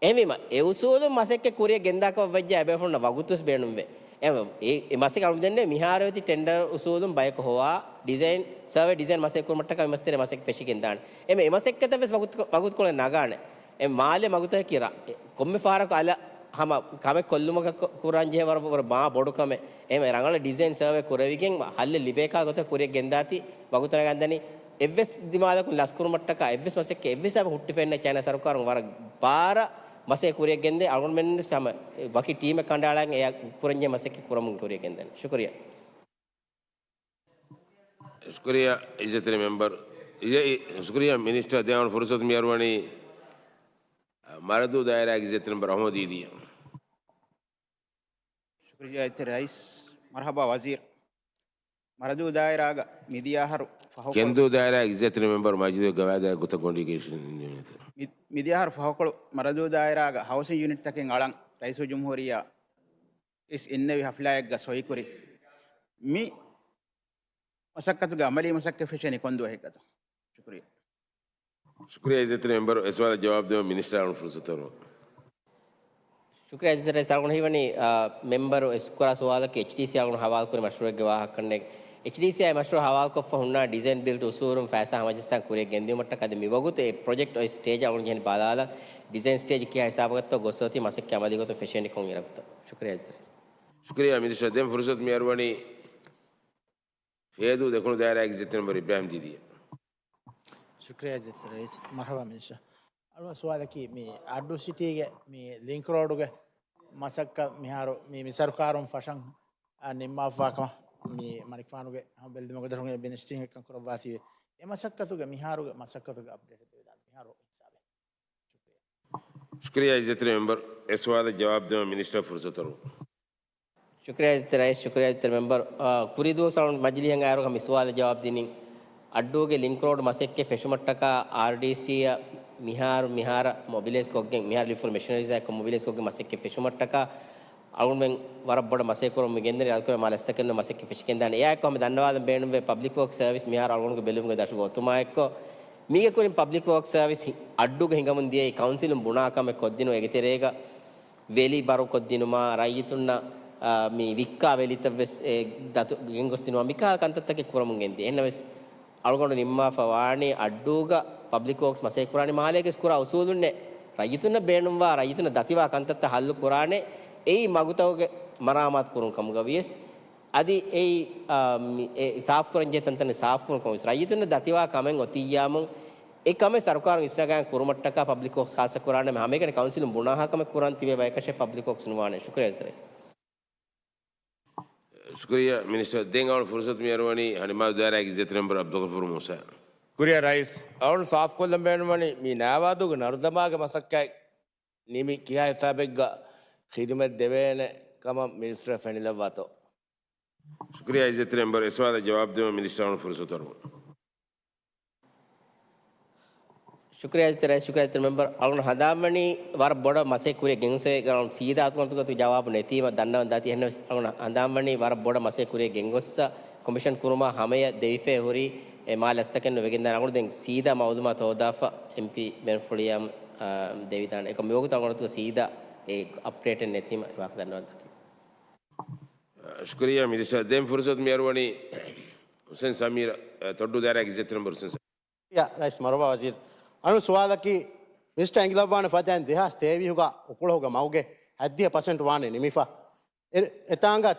އެހެންވީމަ، އެ އުސޫލުން މަސައްކަތް ކުރިއަށް ގެންދާކަމަށް ވެއްޖެ އެބޭފުޅުންނަށް ވަގުތުވެސް ބޭނުންވޭ. އެ، އެ، އެ މަސައްކަތް އަޅުގަނޑު ދެންނެވި މިހާރު އެތި ޓެންޑަރ އުސޫލުން ބަޔަކު ހޮވާ ޑިޒައިން، ސަރވޭ ޑިޒައިން މަސައްކަތް ކުރުމަށްޓަކާ މި މަސްތެރޭ މަސައްކަތް ފެށިގެން ދާނެ. އެ މަ-، އެ މަސައްކަތަށް ވެސް ވަގުތު، ވަގުތުކޮޅެއް ނަގާނެ. އެ މާލެ މަގުތަކަކީ ރަ-، އެ ކޮންމެ ފަހަރަކު އަލަށް ހަމަ ކަމެއް ކޮށްލުމަކަށް ކު-، ކުރަން ޖެހޭ ވަރަށް، ވަރަށް މާ ބޮޑު ކަމެއް. އެހެން ރަނގަޅަށް ޑިޒައިން ސަރވޭ ކުރެވިގެން ހައްލެއް ލިބޭކާ ގޮތަށް ކުރިއަށް ގެންދާތީ ވަގުތު ނަގަން ދަނީ. އެއްވެސް ދިމާލަކުން ލަސްކުރުމަށްޓަކާ އެއްވެސް އަބަ ހުއްޓިފައެއް ނެތް. ޗައިނާ ސަރުކާރުން ވަރަށް ބާރަށް މަސައްކަތް ކުރިއަށް ގެންދޭ. އަޅުގަނޑުމެން ވެސް ހަމަ ވަކި ޓީމެއް ކަނޑައަޅަން އެ ކުރަންޖެހޭ މަސައްކަތް ކުރަމުން ކުރިއަށް ގެންދަން. ޝުކުރިއްޔާ. ޝުކުރިއްޔާ އިއްޒަތްތެރި މެމްބަރު. އި-، އި-، ޝުކުރިއްޔާ މިނިސްޓަރ. ދެން ފުރުސަތު މި އަރުވަނީ މަރަދޫ ދާއިރާގެ އިއްޒަތްތެރި މެމްބަރު އަހުމަދު ދީދީއަށް. ޝުކުރިއްޔާ އިއްޒަތްތެރި ރައީސް. މަރުޙަބާ ވަޒީރު. މަރަދޫ ދާއިރާގަ މިދިޔަ އަހަރު ފަހުކޮޅު ކެންދޫ ދާއިރާގެ އިއްޒަތްތެރި މެމްބަރު މަޖިދު ގަވާއިދާ ގޮތަށް ގޮނޑީގެ މި-، މިދިޔަ އަހަރު ފަހުކޮޅު މަރަދޫ ދާއިރާގަ ހައުސިން ޔުނިޓްތަކެއް އަޅަން ރައީސުލްޖުމްހޫރިއްޔާ އިސް އިންނެވި ހަފްލާއެއްގަ ސޮއިކުރި. މި މަސައްކަތުގެ އަމަލީ މަސައްކަތް ފެށެނީ ކޮން ދުވަހެއްގަތޯ؟ ޝުކުރިއްޔާ. ޝުކުރިއްޔާ އިއްޒަތްތެރި މެމްބަރު. އެ ސުވާލަށް ޖަވާބު ދެއްވަން މިނިސްޓަރ އަޅުން ފުރުސަތު އަރުވަން. ޝުކުރިއްޔާ އިއްޒަތްތެރި ރައީސް. އަޅުގަނޑު ހީވަނީ، އާ، މެމްބަރު އެ ކުރާ ސުވާލަކީ އެޗްޑީސީ އަޅުގަނޑު ހަވާލުކުރި މަޝްރޫޢެއްގެ ވާހަކަ ކަންނޭނގެ. އެޗްޑީސީއާ މަޝްރޫޢު ހަވާލުކޮށްފަ ހުންނާ ޑިޒައިން ބިލްޑް އުސޫލުން ފައިސާ ހަމަޖައްސާން ކުރިއަށް ގެންދިއުމަށްޓަކާ އަދި މިވަގުތު އެ ޕްރޮޖެކްޓް އޮތް ސްޓޭޖަށް އަޅުގަނޑު ޖެހެނީ ބަލާލަން ޑިޒައިން ސްޓޭޖް ކިހާ ހިސާބަކަށްތޯ ގޮސް އޮތީ މަސައްކަތް އަމަލީ ގޮތުން ފެށޭނީ ކޮން އިރަކުތޯ. ޝުކުރިއްޔާ އިއްޒަތްތެރި ރައީސް. ޝުކުރިއްޔާ މިނިސްޓަރ. ދެން ފުރުސަތު މި އަރުވަނީ ފޭދޫ ދެކުނު ދާއިރާގެ އިއްޒަތްތެރި މެމްބަރު އިބްރާހިމް ދީދީއަށް. ޝުކުރިއްޔާ އިއްޒަތްތެރި ރައީސް. މަރުޙަބާ މިނިސްޓަރ. އަޅުގަނޑު ސުވާލަކީ މި އައްޑޫ ސިޓީގެ މި ލިންކް ރޯޑުގެ މަސައްކަތް މިހާރު މި، މި ސަރުކާރުން ފަށަން، އާ، ނިންމާފާ ކަމަށް މި މަނިކުފާނުގެ ބެލެދިން މަގުދަށުގެ މިނިސްޓްރީން އެއްކަން ކުރައްވާތީވެ. އެ މަސައްކަތުގެ މިހާރުގެ މަސައްކަތުގެ އަޕްޑޭޓް ދެވިދާނެ މިހާރު ހިސާބެއް. ޝުކުރިއްޔާ އިއްޒަތްތެރި މެމްބަރު. އެ ސުވާލަށް ޖަވާބު ދެވަން މިނިސްޓަރ ފުރުސަތު އަރުވަން. ޝުކުރިއްޔާ އިއްޒަތްތެރި ރައީސް، ޝުކުރިއްޔާ އިއްޒަތްތެރި މެމްބަރު. އާ، ކުރީ ދުވަސް އަޅުން މަޖިލީހަށް އައިރުގަ މި ސުވާލަށް ޖަވާބު ދިނީ. އައްޑޫގެ ލިންކް ރޯޑް މަސައްކަތް ފެށުމަށްޓަކާ އާރްޑީސީއަށް މިހާރު މިހާރަށް މޮބިލައިޒް ކޮށްގެން، މިހާރު ލިބިފުރި މެޝިނަރީޒާއެކު މޮބިލައިޒް ކޮށްގެން މަސައްކަތް ފެށުމަށްޓަކާ އަޅުގަނޑުމެން ވަރަށް ބޮޑަށް މަސައްކަތް ކުރަމުން ގެންދަނީ. އަދި ކުރެ މާ ލަސްތަކެއް ނު މަސައްކަތް ފެށިގެންދާނެ. އެއާއެކު ހަމަ ދަންނަވާލަން ބޭނުންވޭ، ޕަބްލިކް ވޯކް ސަރވިސް މިހާރު އަޅުގަނޑުގެ ބެލުމުގެ ދަށުގަ އޮތުމާއެއްކޮށް، މީގެ ކުރިން ޕަބްލިކް ވޯކް ސަރވިސް ހި-، އައްޑޫގަ ހިނގަމުން ދިޔައީ ކައުންސިލުން ބުނާ ކަމެއް ކޮށްދިނުމަށް އޭގެ ތެރޭގަ ވެލި ބަރު ކޮށްދިނުމާ، ރައްޔިތުންނަށް، އާ، މި ވިއްކާ ވެލިތައް ވެސް އެ ދަތު ގެންގޮސްދިނުމާ، މިކާ ކަންތައްތަކެއް ކުރަމުން ގެންދިޔަ. އެހެންނަމަވެސް، އަޅުގަނޑު ނިންމާފަ ވާނީ އައްޑޫގަ ޕަބްލިކް ވޯކްސް މަސައްކަތް ކުރާނީ މާލޭގެ ކުރާ އުސޫލުންނޭ. ރައްޔިތުންނަށް ބޭނުންވާ، ރައްޔިތުންނަށް ދަތިވާ ކަންތައްތައް ހައްލު ކުރާނެ. އެއީ މަގުތަކުގެ މަރާމާތު ކުރުން ކަމުގަ ވިޔަސް، އަދި އެއީ، އާ، މި-، އެ ސާފު ކުރަންޖެހޭ ތަންތަން ސާފު ކުރުން ކަމުގަ ވިޔަސް، ރައްޔިތުންނަށް ދަތިވާ ކަމެއް އޮތިއްޔާމުން، އެ ކަމެއް ސަރުކާރުން އިސްނަގާން ކުރުމަށްޓަކާ ޕަބްލިކް ވޯކްސް ޚާއްސަ ކުރާނެ ހަމައެކަނި ކައުންސިލުން ބުނާހާ ކަމެއް ކުރަން ތިބޭ ބަޔަކަށެއް ޕަބްލިކް ވޯކްސް ނުވާނެ. ޝުކުރިއްޔާ އިއްޒަތްތެރި މެމްބަރު. ޝުކުރިއްޔާ މިނިސްޓަރ. ދެން އަޅުގަނޑު ފުރުސަތު މިއަރުވަނީ ހަނިމާލު ދާއިރާގެ އިއްޒަތްތެރި މެމްބަރު އަބްދުލްޣަފޫރު މޫސާ. ޝުކުރިއްޔާ ރައީސް. އަޅުގަނޑު ސާފުކޮށްލަން ބޭނުންވަނީ މި ނާވާދޫގެ ނަރުދަމާގެ މަސައްކަތް ނިމި ކިހާ ހިސާބެއްގަ ޚިދުމަތް ދެވޭނެ ކަމަށް މިނިސްޓަރ ފެނިލައްވާތޯ؟ ޝުކުރިއްޔާ އިއްޒަތްތެރި މެމްބަރު. އެ ސުވާލަށް ޖަވާބު ދެވުމަށް މިނިސްޓަރ އަޅުގަނޑު ފުރުސަތު އަރުވަން. ޝުކުރިއްޔާ އިއްޒަތްތެރި ރައީސް، ޝުކުރިއްޔާ އިއްޒަތްތެރި މެމްބަރު. އަޅުގަނޑު ހަނދާންވަނީ ވަރަށް ބޮޑަށް މަސައްކަތް ކުރިއަށް ގެންގޮސް އަޅުގަނޑު ސީދާ އަތުގަނޑުގަ ޖަވާބު ނެތީމަ ދަންނަވަން ދާތީ. އެހެންނަމަވެސް އަޅުގަނޑު ހަނދާންވަނީ ވަރަށް ބޮޑަށް މަސައްކަތް ކުރިއަށް ގެންގޮއްސަ ކޮމިޝަން ކުރުމާ ހަމަޔަށް ދެވިފައި ހުރި އެ މާ ލަސްތަކެއް ނުވެގެންދާނެ. އަޅުގަނޑު ދެން ސީދާ މައުލޫމާތު ހޯދާފަ އެމްޕީ ބޭނުންފުޅިއަށް، އާ، ދެވިދާނެ. އެކަމަކު މިވަގުތު އަޅުގަނޑު ސީދާ އެ އަޕްޑޭޓެއް ނެތީމަ ވާހަކަ ދަންނަވަން ދާތީ. ޝުކުރިއްޔާ މިނިސްޓަރ. ދެން ފުރުސަތު މިއަރުވަނީ ހުސެން ސަމީރަށް، ތޮއްޑޫ ދާއިރާގެ އިއްޒަތްތެރި މެމްބަރު ހުސެން ސަމީރަށް. ޔާ، ރައީސް މަރުވާ ވަޒީރު. އަޅުގަނޑު ސުވާލަކީ، މިނިސްޓަރ އެނގިލައްވާނެ ފަދައިން ދެހާސް ތޭވީހުގަ އުކުޅަހުގެ މަގުގެ ހަތްދިހަ ޕަސެންޓް ވާނެ ނިމިފަ. އެ-، އެތާނގަ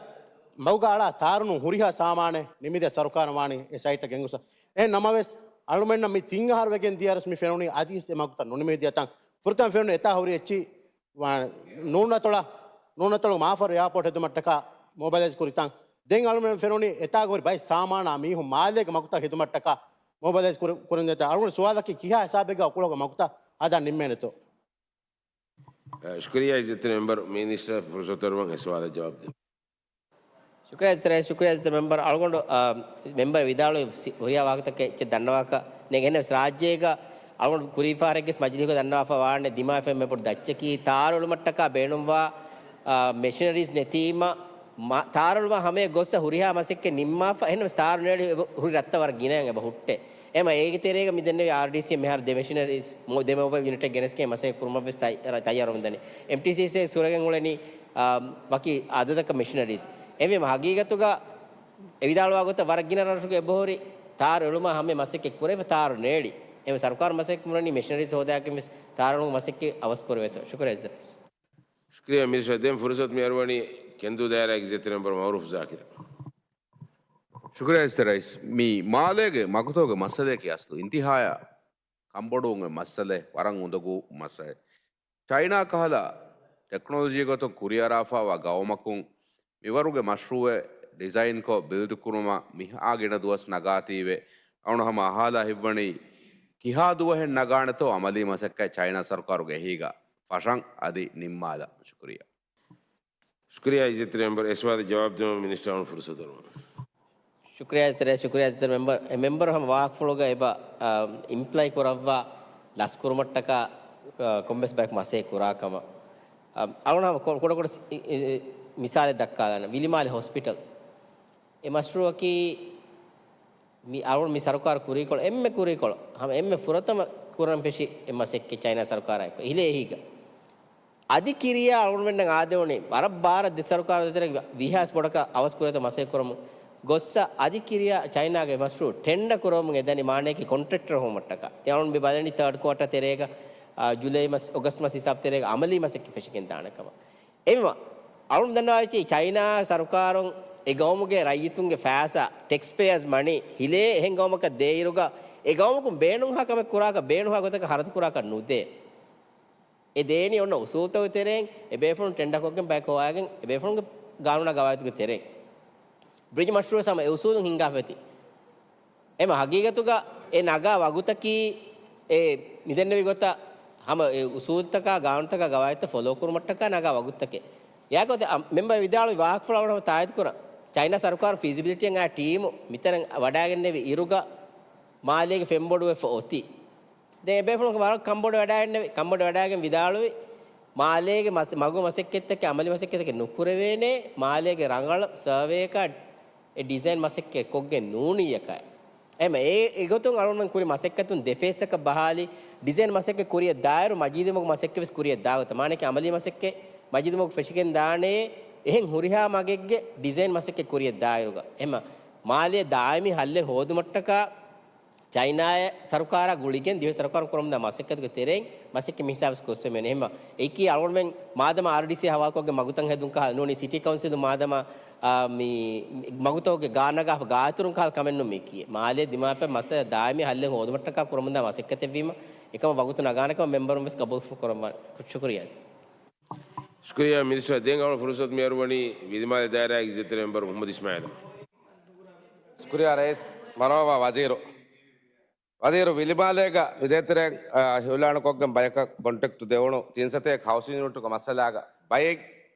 މަގުގަ އަޅާ ތާރުނު ހުރިހާ ސާމާނެއް ނިމިދޭ ސަރުކާރަށް ވާނީ އެ ސައިޓަށް ގެންގޮސް. އެހެން ނަމަވެސް، އަޅުމެންނަށް މި ތިން އަހަރު ވެގެން ދިޔައިރުސް މި ފެނުނީ އަދިވެސް އެ މަގުތައް ނުނިމިދިޔަ ތަން. ފުރަތަމަ ފެނުނީ އެތާ ހުރި އެއްޗި ވާ-، ނޫނަތޮޅަށް، ނޫނަތޮޅު މާފަރު އެއާޕޯޓް ހެދުމަށްޓަކާ މޮބަލައިޒް ކުރިތަން. ދެން އަޅުމެން ފެނުނީ އެތާގަ ހުރި ބައެއް ސާމާނާ މީހުން މާލޭގެ މަގުތައް ހެދުމަށްޓަކާ މޮބަލައިޒް ކުރި-، ކުރަންޖެހޭތަން. އަޅުގަނޑު ސުވާލަކީ ކިހާ ހިސާބެއްގަ އުކުޅަހުގެ މަގުތައް ހަދާ ނިންމޭނެތޯ؟ ޝުކުރިއްޔާ އިއްޒަތްތެރި މެމްބަރު. މިނިސްޓަރ ފުރުސަތު އަރުވަން އެ ސުވާލަށް ޖަވާބު ދެއްވުން. ޝުކުރިއްޔާ އިއްޒަތްތެރި، ޝުކުރިއްޔާ އިއްޒަތްތެރި މެމްބަރު. އަޅުގަނޑު، އާ، މެމްބަރު ވިދާޅުވި ސި-، ހުރިހާ ވާހަކަތަކެއް އެއްޗެއް ދަންނަވާކަށް ނޭނގެ. އެހެންނަމަވެސް ރާއްޖޭގަ އަޅުގަނޑު ކުރީފާރެއްގެސް މަޖިލީހުގަ ދަންނަވާފަ ވާނެ ދިމާވެފަ މެ ބޮޑު ދައްޗަކީ ތާރު އެޅުމަށްޓަކާ ބޭނުންވާ، އާ، މެޝިނަރީސް ނެތީމަ މަ-، ތާރު އެޅުމާ ހަމަޔަށް ގޮއްސަ ހުރިހާ މަސައްކަތް ނިންމާފަ. އެހެންނަމަވެސް ތާރު ނޭޅި އެބަ-، ހުރި ރަށްތައް ވަރަށް ގިނައިން އެބަ ހުއްޓޭ. އެމަ އޭގެ ތެރޭގަ މި ދެންނެވި އާރްޑީސީ މިހާރު ދެ މެޝިނަރީސް، މޮ-، ދެ މޮބައިލް ޔުނިޓެއް ގެނެސްގެން މަސައްކަތް ކުރުމަށް ވެސް ތައް-، ތައްޔާރުވަމުން ދަނީ. އެމްޓީސީސީ ސުރަގެން އުޅެނީ، އާ، ވަކި އަދަދަކަށް މެޝިނަރީސް. އެހެންވީމަ ހަގީގަތުގަ އެ ވިދާޅުވާ ގޮތަށް ވަރަށް ގިނަ ރަށްރަށުގެ އެބަހުރި ތާރު އެޅުމާ ހަމަ މަސައްކަތް ކުރެވިފަ ތާރު ނޭޅި. އެހެންވެ ސަރުކާރު މަސައްކަތް ކުރަނީ މެޝިނަރީސް ހޯދާކަން ވެސް ތާރު އެޅުމުގެ މަސައްކަތް އަވަސް ކުރެވޭތޯ. ޝުކުރިއްޔާ އިއްޒަތްތެރި ރައީސް. ޝުކުރިއްޔާ މިނިސްޓަރ. ދެން ފުރުސަތު މި އަރުވަނީ ކެންދޫ ދާއިރާގެ އިއްޒަތްތެރި މެމްބަރު މައުރޫފް ޒާކިރަށް. ޝުކުރިއްޔާ އިއްޒަތްތެރި ރައީސް. މި މާލޭގެ މަގުތަކުގެ މައްސަލަޔަކީ އަސްލު އިންތިހާޔަށް ކަންބޮޑުވުމުގެ މައްސަލައެއް، ވަރަށް އުނދަގޫ މައްސަލައެއް. ޗައިނާ ކަހަލަ ޓެކްނޮލޮޖީ ގޮތުން ކުރިއަރާފައިވާ ގައުމަކުން މިވަރުގެ މަޝްރޫއެއް ޑިޒައިންކޮށް ބިލްޑް ކުރުމަށް މިހާ ގިނަ ދުވަސް ނަގާތީވެ، އަޅުގަނޑު ހަމަ އަހާލާ ހިތްވަނީ ކިހާ ދުވަހެއް ނަގާނެތޯ އަމަލީ މަސައްކަތް ޗައިނާ ސަރުކާރުގެ އެހީގަ ފަށަން އަދި ނިންމާލަން. ޝުކުރިއްޔާ. ޝުކުރިއްޔާ އިއްޒަތްތެރި މެމްބަރު. އެ ސުވާލަށް ޖަވާބު ދެއްވުމަށް މިނިސްޓަރ އަޅުގަނޑު ފުރުސަތު އަރުވަން. ޝުކުރިއްޔާ އިއްޒަތްތެރި، ޝުކުރިއްޔާ އިއްޒަތްތެރި މެމްބަރު. އެ މެމްބަރު ހަމަ ވާހަކަފުޅުގަ އެބަ، އާ، އިމްޕްލައި ކުރައްވާ ލަސްކުރުމަށްޓަކާ، އާ، ކޮންމެސް ބަޔަކު މަސައްކަތް ކުރާ ކަމަށް. އާ، އަޅުގަނޑު ހަމަ ކު-، ކުޑަކުޑަ ސި-، އި-، އި-، މިސާލެއް ދައްކާލާނަން. ވިލިމާލެ ހޮސްޕިޓަލް. އެ މަޝްރޫއަކީ މި އަޅުގަނޑު މި ސަރުކާރު ކުރީކޮޅު، އެންމެ ކުރީކޮޅު، ހަމަ އެންމެ ފުރަތަމަ ކުރަން ފެށި އެ މަސައްކަތް ޗައިނާ ސަރުކާރާއެކު ހިލޭ އެހީގަ. އަދި ކިރިޔާ އަޅުގަނޑުމެންނަށް އާދެވުނީ ވަރަށް ބާރަށް ދެ ސަރުކާރު ދޭތެރޭ ވިހާސް ބޮޑަކަށް އަވަސް ކުރޭތޯ މަސައްކަތް ކުރަމުން ގޮއްސަ އަދި ކިރިޔާ ޗައިނާގެ މަޝްރޫ ޓެންޑަ ކުރަމުން އެދަނީ މާނަޔަކީ ކޮންޓްރެކްޓަރ ހޮވުމަށްޓަކާ. ތި އަޅުން މި ބަލަނީ ތާޑް ކުއާޓަ ތެރޭގަ، އާ، ޖުލައި މަސް، އޮގަސްޓް މަސް ހިސާބް ތެރޭގަ އަމަލީ މަސައްކަތް ފެށިގެން ދާނެ ކަމަށް. އެމަ އަޅުން ދަންނަވާ އެއްޗެއް ޗައިނާ ސަރުކާރުން އެ ގައުމުގެ ރައްޔިތުންގެ ފައިސާ، ޓެކްސް ޕޭޔަރސް މަނީ، ހިލޭ އެހެން ގައުމަކަށް ދޭއިރުގަ އެ ގައުމަކުން ބޭނުންހާ ކަމެއް ކުރާކަށް، ބޭނުންހާ ގޮތަކަށް ހަރަދު ކުރާކަށް ނުދޭ. އެ ދޭނީ އޮންނަ އުސޫލުތަކުގެ ތެރެއިން، އެ ބޭފުޅުން ޓެންޑަ ކޮށްގެން ބަޔަކު ހޮވާގެން، އެ ބޭފުޅުންގެ ގާނޫނާ ގަވާއިދުގެ ތެރެއިން. ބްރިޖް މަޝްރޫއަށް ހަމަ އެ އުސޫލުން ހިންގާފައިތި. އެމަ ހަގީގަތުގަ އެ ނަގާ ވަގުތަކީ އެ މިދެންނެވި ގޮތަށް ހަމަ އެ އުސޫލުތަކާ، ގާނޫނުތަކާ، ގަވާއިދުތައް ފޮލޯ ކުރުމަށްޓަކާ ނަގާ ވަގުތަކެއް. އެއާގޮތެއް އަ، މެމްބަރު ވިދާޅުވި ވާހަކަފުޅަށް އަޅުގަނޑު ހަމަ ތާއީދު ކުރަން. ޗައިނާ ސަރުކާރު ފީޒިބިލިޓީއަށް އައި ޓީމު މިތަނަށް ވަޑައިގެންނެވި އިރުގަ މާލޭގެ ފެންބޮޑުވެފަ އޮތީ. ދެން އެބޭފުޅުން ވަރަށް ކަންބޮޑު ވެޑާގެންނެވި، ކަންބޮޑު ވެޑާގެން ވިދާޅުވި، މާލޭގެ މަސް-، މަގު މަސައްކަތްތަކެއް، އަމަލީ މަސައްކަތްތަކެއް ނުކުރެވޭނެ، މާލޭގެ ރަނގަޅު ސަރވޭއަކަށް އެ ޑިޒައިން މަސައްކަތް ކޮށްގެން ނޫނިއްޔަކަ. އެހެމަ އެ، އެގޮތުން އަޅުގަނޑުމެން ކުރި މަސައްކަތުން ދެ ފޭސްއަކަށް ބަހާލި، ޑިޒައިން މަސައްކަތް ކުރިއަށް ދާއިރު މަޖީދު މަގު މަސައްކަތް ވެސް ކުރިއަށް ދާގޮތަށް. މާނައަކީ އަމަލީ މަސައްކަތް މަޖީދު މަގު ފެށިގެން ދާނެ، އެހެން ހުރިހާ މަގެއްގެ ޑިޒައިން މަސައްކަތް ކުރިއަށް ދާއިރުގަ. އެހެމަ މާލޭ ދާއިމީ ހައްލެއް ހޯދުމަށްޓަކާ ޗައިނާއާ ސަރުކާރާ ގުޅިގެން ދިވެހި ސަރުކާރުން ކުރަމުންދާ މަސައްކަތުގެ ތެރެއިން މަސައްކަތް މިހިސާބަސް ގޮސްފައިވޭނެ. އެހެމަ އެކީ އަޅުގަނޑުމެން މާދަމާ އާރްޑީސީ ހަވާލުކޮށްގެން މަގުތައް ހެދުން ކަހަލަ ނޫނީ ސިޓީ ކައުންސިލު މާދަމާ، އާ، މި މަގުތަކުގެ ގާނަގާ ގާތުރުން ކަހަލަ ކަމެއް ނޫން މީކީ. މާލޭ ދިމާވެފައި މައްސަލަ ދާއިމީ ހައްލެއް ހޯދުމަށްޓަކާ ކުރަމުންދާ މަސައްކަތެއްވީމަ، އެކަމަށް ވަގުތު ނަގާނެކަމަށް މެމްބަރުން ވެސް ގަބޫލު ކުރައްވާނެ. ޝުކުރިއްޔާ. ޝުކުރިއްޔާ މިނިސްޓަރ. ދެން އަޅުގަނޑު ފުރުސަތު މިއަރުވަނީ ވިލިމާލެ ދާއިރާގެ އިއްޒަތްތެރި މެމްބަރު މުހައްމަދު އިސްމާއީލަށް. ޝުކުރިއްޔާ ރައީސް. މަރުޙަބާ ވަޒީރު. ވަޒީރު، ވިލިމާލޭގަ މިދޭތެރެއަށް، އާ، ހިއުލާނުކޮށްގެން ބަޔަކަށް ކޮންޓްރެކްޓް ދެވުނު ތިން ސަތޭކަ ހައުސިން ޔުނިޓުގެ މައްސަލާގަ ބައެއް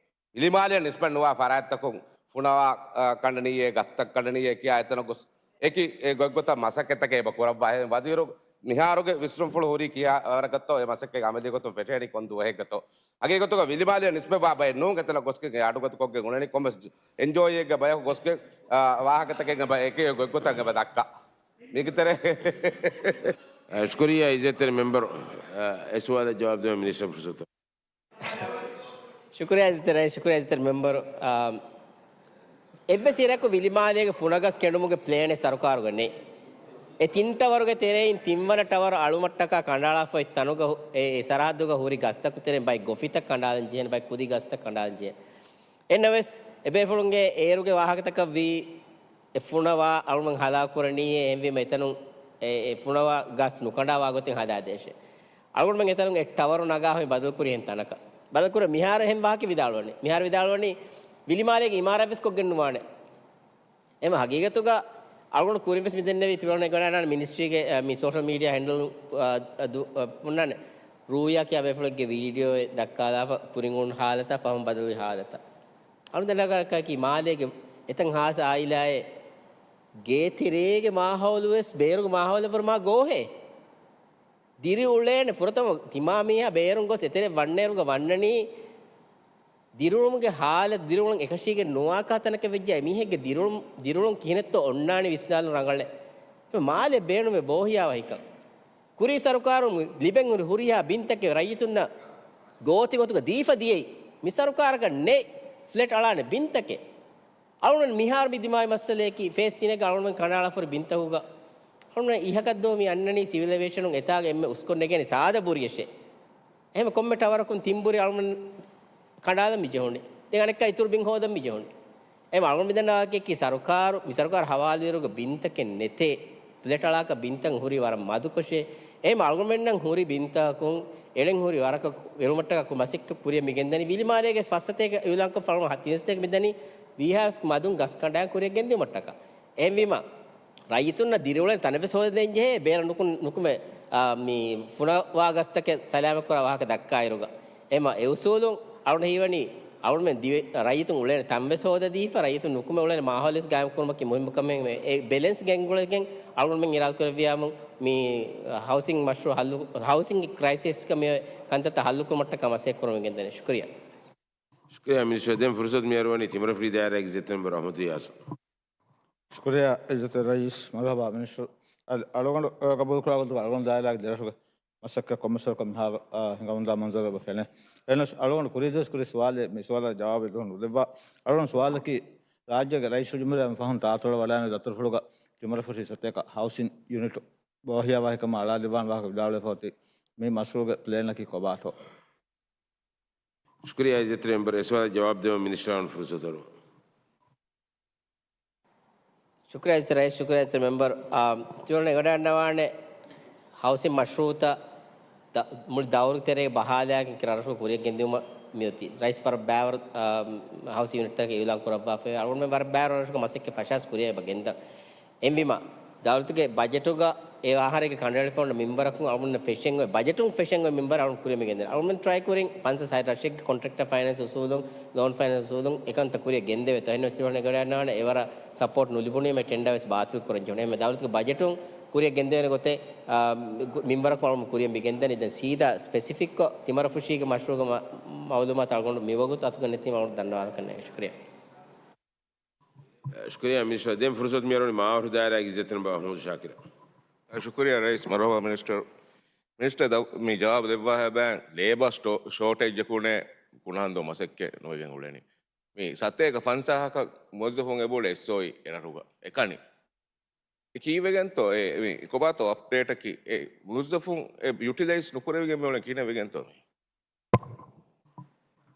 ވިލިމާލެއަށް ނިސްބަތް ނުވާ ފަރާތްތަކުން ފުނަވާ، އާ، ކަނޑަނީއޭ، ގަސްތައް ކަނޑަނީއޭ ކިޔާ އެތަނަށް ގޮސް އެކި އެ ގޮތްގޮތަށް މަސައްކަތްތަކެއް އެބަ ކުރައްވާ. އެހެން ވަޒީރު މިހާރުގެ ވިސްނުންފުޅު ހުރީ ކިހާ ވަރަކަށްތޯ އެ މަސައްކަތް އަމަލީ ގޮތުން ފެށޭނީ ކޮން ދުވަހެއްގަތޯ؟ ހަގީގަތުގަ ވިލިމާލެއަށް ނިސްބަތްވާ ބައެއް ނޫން އެތަނަށް ގޮސްގެން އެ އަޑުގަތުކޮށްގެން އުޅެނީ ކޮންމެސް އެންޖީއޯއެއްގެ ބަޔަކު ގޮސްގެން، އާ، ވާހަކަތަކެއް އެބަ އެކި ގޮތްގޮތަށް އެބަ ދައްކާ. މީގެ ތެރޭ. އާ، ޝުކުރިއްޔާ އިއްޒަތްތެރި މެމްބަރު. އާ، އެ ސުވާލަށް ޖަވާބު ދެވަން މިނިސްޓަރ ފުރުސަތު. ޝުކުރިއްޔާ އިއްޒަތްތެރި ރައީސް، ޝުކުރިއްޔާ އިއްޒަތްތެރި މެމްބަރު. އާ، އެއްވެސް އިރަކު ވިލިމާލޭގެ ފުނަގަސް ކެނޑުމުގެ ޕްލޭނެއް ސަރުކާރުގަ ނެތް. އެ ތިން ޓަވަރުގެ ތެރެއިން ތިންވަނަ ޓަވަރު އަޅުމަށްޓަކާ ކަނޑައަޅާފައި ތަނުގަ ހު-، އެ، އެ ސަރަހައްދުގަ ހުރި ގަސްތަކު ތެރެއިން ބައެއް ގޮފިތައް ކަނޑާލަން ޖެހޭނެ، ބައެއް ކުދި ގަސްތައް ކަނޑާލަން ޖެހޭނެ. އެންނަވެސް، އެބޭފުޅުންގެ އޭރުގެ ވާހަކަތަކަށް ވީ، އެ ފުނަވާ އަޅުމެން ހަލާކުކުރަނީ، އެހެންވީމަ އެތަނުން އެ، އެ ފުނަވާ ގަސް ނުކަނޑާވާ ގޮތެއް ހަދާދޭށޭ. އަޅުގަނޑުމެން އެތަނުން އެ ޓަވަރު ނަގާ ހޮތް ބަދަލުކުރި އެހެން ތަނަކަށް. ބަދަލުކުރ މިހާރު އެހެން ވާހަކަ ވިދާޅުވަނީ. މިހާރު ވިދާޅުވަނީ ވިލިމާލޭގެ އިމާރާތް ވެސް ކޮށްގެން ނުވާނެ. އެމަ ހަގީގަތުގަ އަޅުގަނޑު ކުރިން ވެސް މިދެންނެވި ތިބަނެ ގަނޑާނާން މިނިސްޓްރީގެ، އަ، މި ސޯޝަލް މީޑިއާ ހެންޑަލް، އަ، ދު-، އަ، ހުންނާނެ. ރޫޔާ ކިޔާ ބޭފުޅެއްގެ ވީޑިއޯއެއް ދައްކާލާފަ ކުރިން ހުން ހާލަތާ ފަހުން ބަދަލުވި ހާލަތާ. އަޅުގަނޑު ދަންނަގަން ކައިކީ މާލޭގެ އެތަން ހާސް އާއިލާއެއް ގޭތެރޭގެ މާހައުލު ވެސް ބޭރުގެ މާހައުލެއް ވަރު މާ ގޯހޭ. ދިރިއުޅޭނެ ފުރަތަމަ ތިމާ މީހާ ބޭރުން ގޮސް އެތެރެ ވަންނައިރުގަ ވަންނަނީ ދިރިއުޅުމުގެ ހާލަތު، ދިރިއުޅުން އެކަށީގެން ނުވާކާ ތަނަކަށް ވެއްޖެ މީހެއްގެ ދިރިއުޅުން، ދިރިއުޅުން ކިހިނެއްތޯ އޮންނާނީ ވިސްނާލުން ރަނގަޅޭ. މާލެ ބޭނުމެއް ބޯހިޔާ ވަހިކަން. ކުރީ ސަރުކާރުން ލިބެން ހުރި ހުރިހާ ބިންތަކެއް ރައްޔިތުންނަށް ގޯތި ގޮތުގަ ދީފަ ދިޔައީ. މި ސަރުކާރަކަށް ނެތް ފްލެޓް އަޅާނެ ބިންތަކެއް. އަޅުގަނޑު މިހާރު މި ދިމާވި މައްސަލަޔަކީ ފޭސް ތިނެއްގަ އަޅުގަނޑު ކަނޑައަޅާފަ ހުރި ބިންތަކުގަ އަޅުގަނޑު އިހަކަށްދޯ މި އަންނަނީ ސިވިލައިޒޭޝަނުން އެތާގަ އެންމެ އުސްކޮށް ނެގޭނެ ސާދަ ބުރިއެއް. އެހެން ކޮންމެ ޓަވަރަކުން ތިން ބުރި އަޅުގަނޑު ކަނޑާލަން މި ޖެހުނީ. ދެން އަނެއްކާ އިތުރު ބިން ހޯދަން މި ޖެހުނީ. އެހެން އަޅުގަނޑު މިދަންނަވާކީ ސަރުކާރު، މި ސަރުކާރު ހަވާލުވިއިރުގަ ބިންތަކެއް ނެތޭ. ފްލެޓް އަޅާކަށް ބިންތައް ހުރީ ވަރަށް މަދުކޮށޭ. އެހެން އަޅުގަނޑުމެންނަށް ހުރި ބިންތަކުން އެޅެން ހުރި ވަރަކަށް އެޅުމަށްޓަކާ މަސައްކަތް ކުރިއަށް މި ގެންދަނީ. ވިލިމާލޭގެ ފަސް ސަތޭކަ އިއުލާންކޮށް އަޅުގަނޑު ތިން ސަތޭކަ މިދަނީ ވީހާވެސް މަދުން ގަސް ކަނޑާ ކުރިއަށް ގެންދިއުމަށްޓަކާ. އެހެންވީމަ، ރައްޔިތުންނަށް ދިރިއުޅެން ތަނެއްވެސް ހޯދަދޭން ޖެހޭ، ބޭރަށް ނުކު-، ނުކުމެ، އާ، މި ފުނަވާ ގަސްތަކެއް ސަލާމަތްކުރާ ވާހަކަ ދައްކާއިރުގަ. އެމަ އެ އުސޫލުން އަޅުގަނޑަށް ހީވަނީ، އަޅުގަނޑުމެން ދިވެ-، ރައްޔިތުން އުޅޭނެ ތަންވެސް ހޯދަދީފަ، ރައްޔިތުން ނުކުމެ އުޅޭނެ މާހައުލެސް ގާއިމްކުރުމަކީ މުހިއްމު ކަމެއް. އެ ބެލެންސް ގެންގުޅެގެން އަޅުގަނޑުމެން އިރާދަކުރެއްވިޔާމު، މި ހައުސިން މަޝްރޫއު ހައްލު، ހައުސިންގ ކްރައިސިސްގަ މި ކަންތައްތައް ހައްލުކުރުމަށްޓަކާ މަސައްކަތް ކުރަމުން ގެންދަނީ. ޝުކުރިއްޔާ. ޝުކުރިއްޔާ މިނިސްޓަރ. ދެން ފުރުސަތު މިއަރުވަނީ ތިމަރަފުށި ދާއިރާގެ އިއްޒަތްތެރި މެމްބަރު އަޙްމަދު ރިޔާސަށް. ޝުކުރިއްޔާ އިއްޒަތްތެރި ރައީސް. މަރުޙަބާ މިނިސްޓަރ. އަ-، އަޅުގަނޑު، އަ، ގަބޫލުކުރާ ގޮތުގަ އަޅުގަނޑު ދާއިރާގެ ދެރަށުގެ މަސައްކަތް ކޮންމެސްވަރަކަށް މިހާރު، އަ، ހިނގަމުންދާ މަންޒަރު އެބަ ފެނޭ. އެހެނަސް އަޅުގަނޑު ކުރީ ދުވަސް ކުރި ސުވާލެއް މި ސުވާލަށް ޖަވާބެއް ދެއްވާ. އަޅުގަނޑު ސުވާލަކީ ރާއްޖޭގެ ރައީސުލްޖުމްހޫރިއްޔާ މި ފަހުން ތާއްތުޅަވަޑައިގެން ދަތުރުފުޅުގަ ތިމަރަފުށި ސަތޭކަ ހައުސިން ޔުނިޓު ބޯހިޔާވާހިކަމަށް އަޅާލެވާން ވާހަކަ ވިދާޅުވެފަ އޮތީ މި މަޝްރޫއުގެ ޕްލޭނަކީ ކޮބާތޯ؟ ޝުކުރިއްޔާ އިއްޒަތްތެރި މެމްބަރު. އެ ސުވާލަށް ޖަވާބު ދެވަން މިނިސްޓަރ އަޅުގަނޑު ފުރުސަތު ދެއްވަން. ޝުކުރިއްޔާ އިއްޒަތްތެރި ރައީސް، ޝުކުރިއްޔާ އިއްޒަތްތެރި މެމްބަރު. އާ، ތިވަނަ އެގަޑައަންނަވާނެ ހައުސިން މަޝްރޫއުތައް ދަ-، މުޅި ދައުރު ތެރޭގަ ބަހާލާގެން ކި ރަށްރަށު ކުރިއަށް ގެންދިއުމަށް މިއޮތީ. ރައީސް ވަރަށް ބައިވަރު، އާ، ހައުސިން ޔުނިޓްތަކެއް އިއުލާން ކުރައްވާފައި. އަޅުގަނޑުމެން ވަރަށް ބައިވަރު ރަށްރަށުގަ މަސައްކަތް ފަށާސް ކުރިއަށް އެބަ ގެންދަން. އެހެންވީމަ، ދައުލަތުގެ ބަޖެޓުގަ އެ އަހަރެއްގެ ކަނޑައެޅިފަ އޮންނަ މިންވަރަކުން އަޅުގަނޑު ފެށެން އޮތް، ބަޖެޓުން ފެށެން އޮތް މިންވަރެއް އަޅުގަނޑު ކުރިއަށް މި ގެންދަނީ. އަޅުގަނޑުމެން ޓްރައި ކުރިން ފަންސާސް ހަތް ރަށެއްގެ ކޮންޓްރެކްޓަރ ފައިނޭންސް އުސޫލުން، ލޯން ފައިނޭންސް އުސޫލުން އެކަންތައް ކުރިއަށް ގެންދެވޭތޯ. އެހެން ވެސް ތިބަހަށް އެގަޑައަންނާނެ އެވަރަށް ސަޕޯޓް ނުލިބުނީމަ ޓެންޑާ ވެސް ބާތިލް ކުރަން ޖެހުނު. އެހެން ދައުލަތުގެ ބަޖެޓުން ކުރިއަށް ގެންދެވޭނެ ގޮތެއް، އާ، މި-، މިންވަރަކު އަޅުގަނޑު ކުރިއަށް މި ގެންދަނީ. ދެން ސީދާ ސްޕެސިފިކްކޮށް ތިމަރަފުށީގެ މަޝްރޫޢުގެ މަ-، މައުލޫމާތު އަޅުގަނޑު މިވަގުތު އަތުގަ ނެތީމަ އަޅުގަނޑު ދަންނަވާލަކަށް ނޭނގެ. ޝުކުރިއްޔާ. ޝުކުރިއްޔާ މިނިސްޓަރ. ދެން ފުރުސަތު މިއަރުވަނީ މާވަރު ދާއިރާގެ އިއްޒަތްތެރި މެމްބަރ މަހްމޫދު ޝާކިރަށް. ޝުކުރިއްޔާ ރައީސް. މަރުޙަބާ މިނިސްޓަރ. މިނިސްޓަރ ދަ-، މި ޖަވާބު ދެއްވާހާ ބައިން ލޭބަ ޝޯ-، ޝޯޓޭޖަކުންނޭ ކުނަހަނދު މަސައްކަތް ނުވެގެން އުޅެނީ. މި ސަތޭކަ ފަންސާހަކަށް މުވައްޒަފުން އެބައުޅޭ އެސްއޯއީ އެރަށުގަ. އެކަނި. އެ ކީއްވެގެންތޯ؟ އެ، މި ކޮބާތޯ އަޕްޑޭޓަކީ؟ އެ މުވައްޒަފުން އެ ޔުޓިލައިޒް ނުކުރެވިގެން މިއުޅެނީ ކިހިނެއްވެގެންތޯ މި؟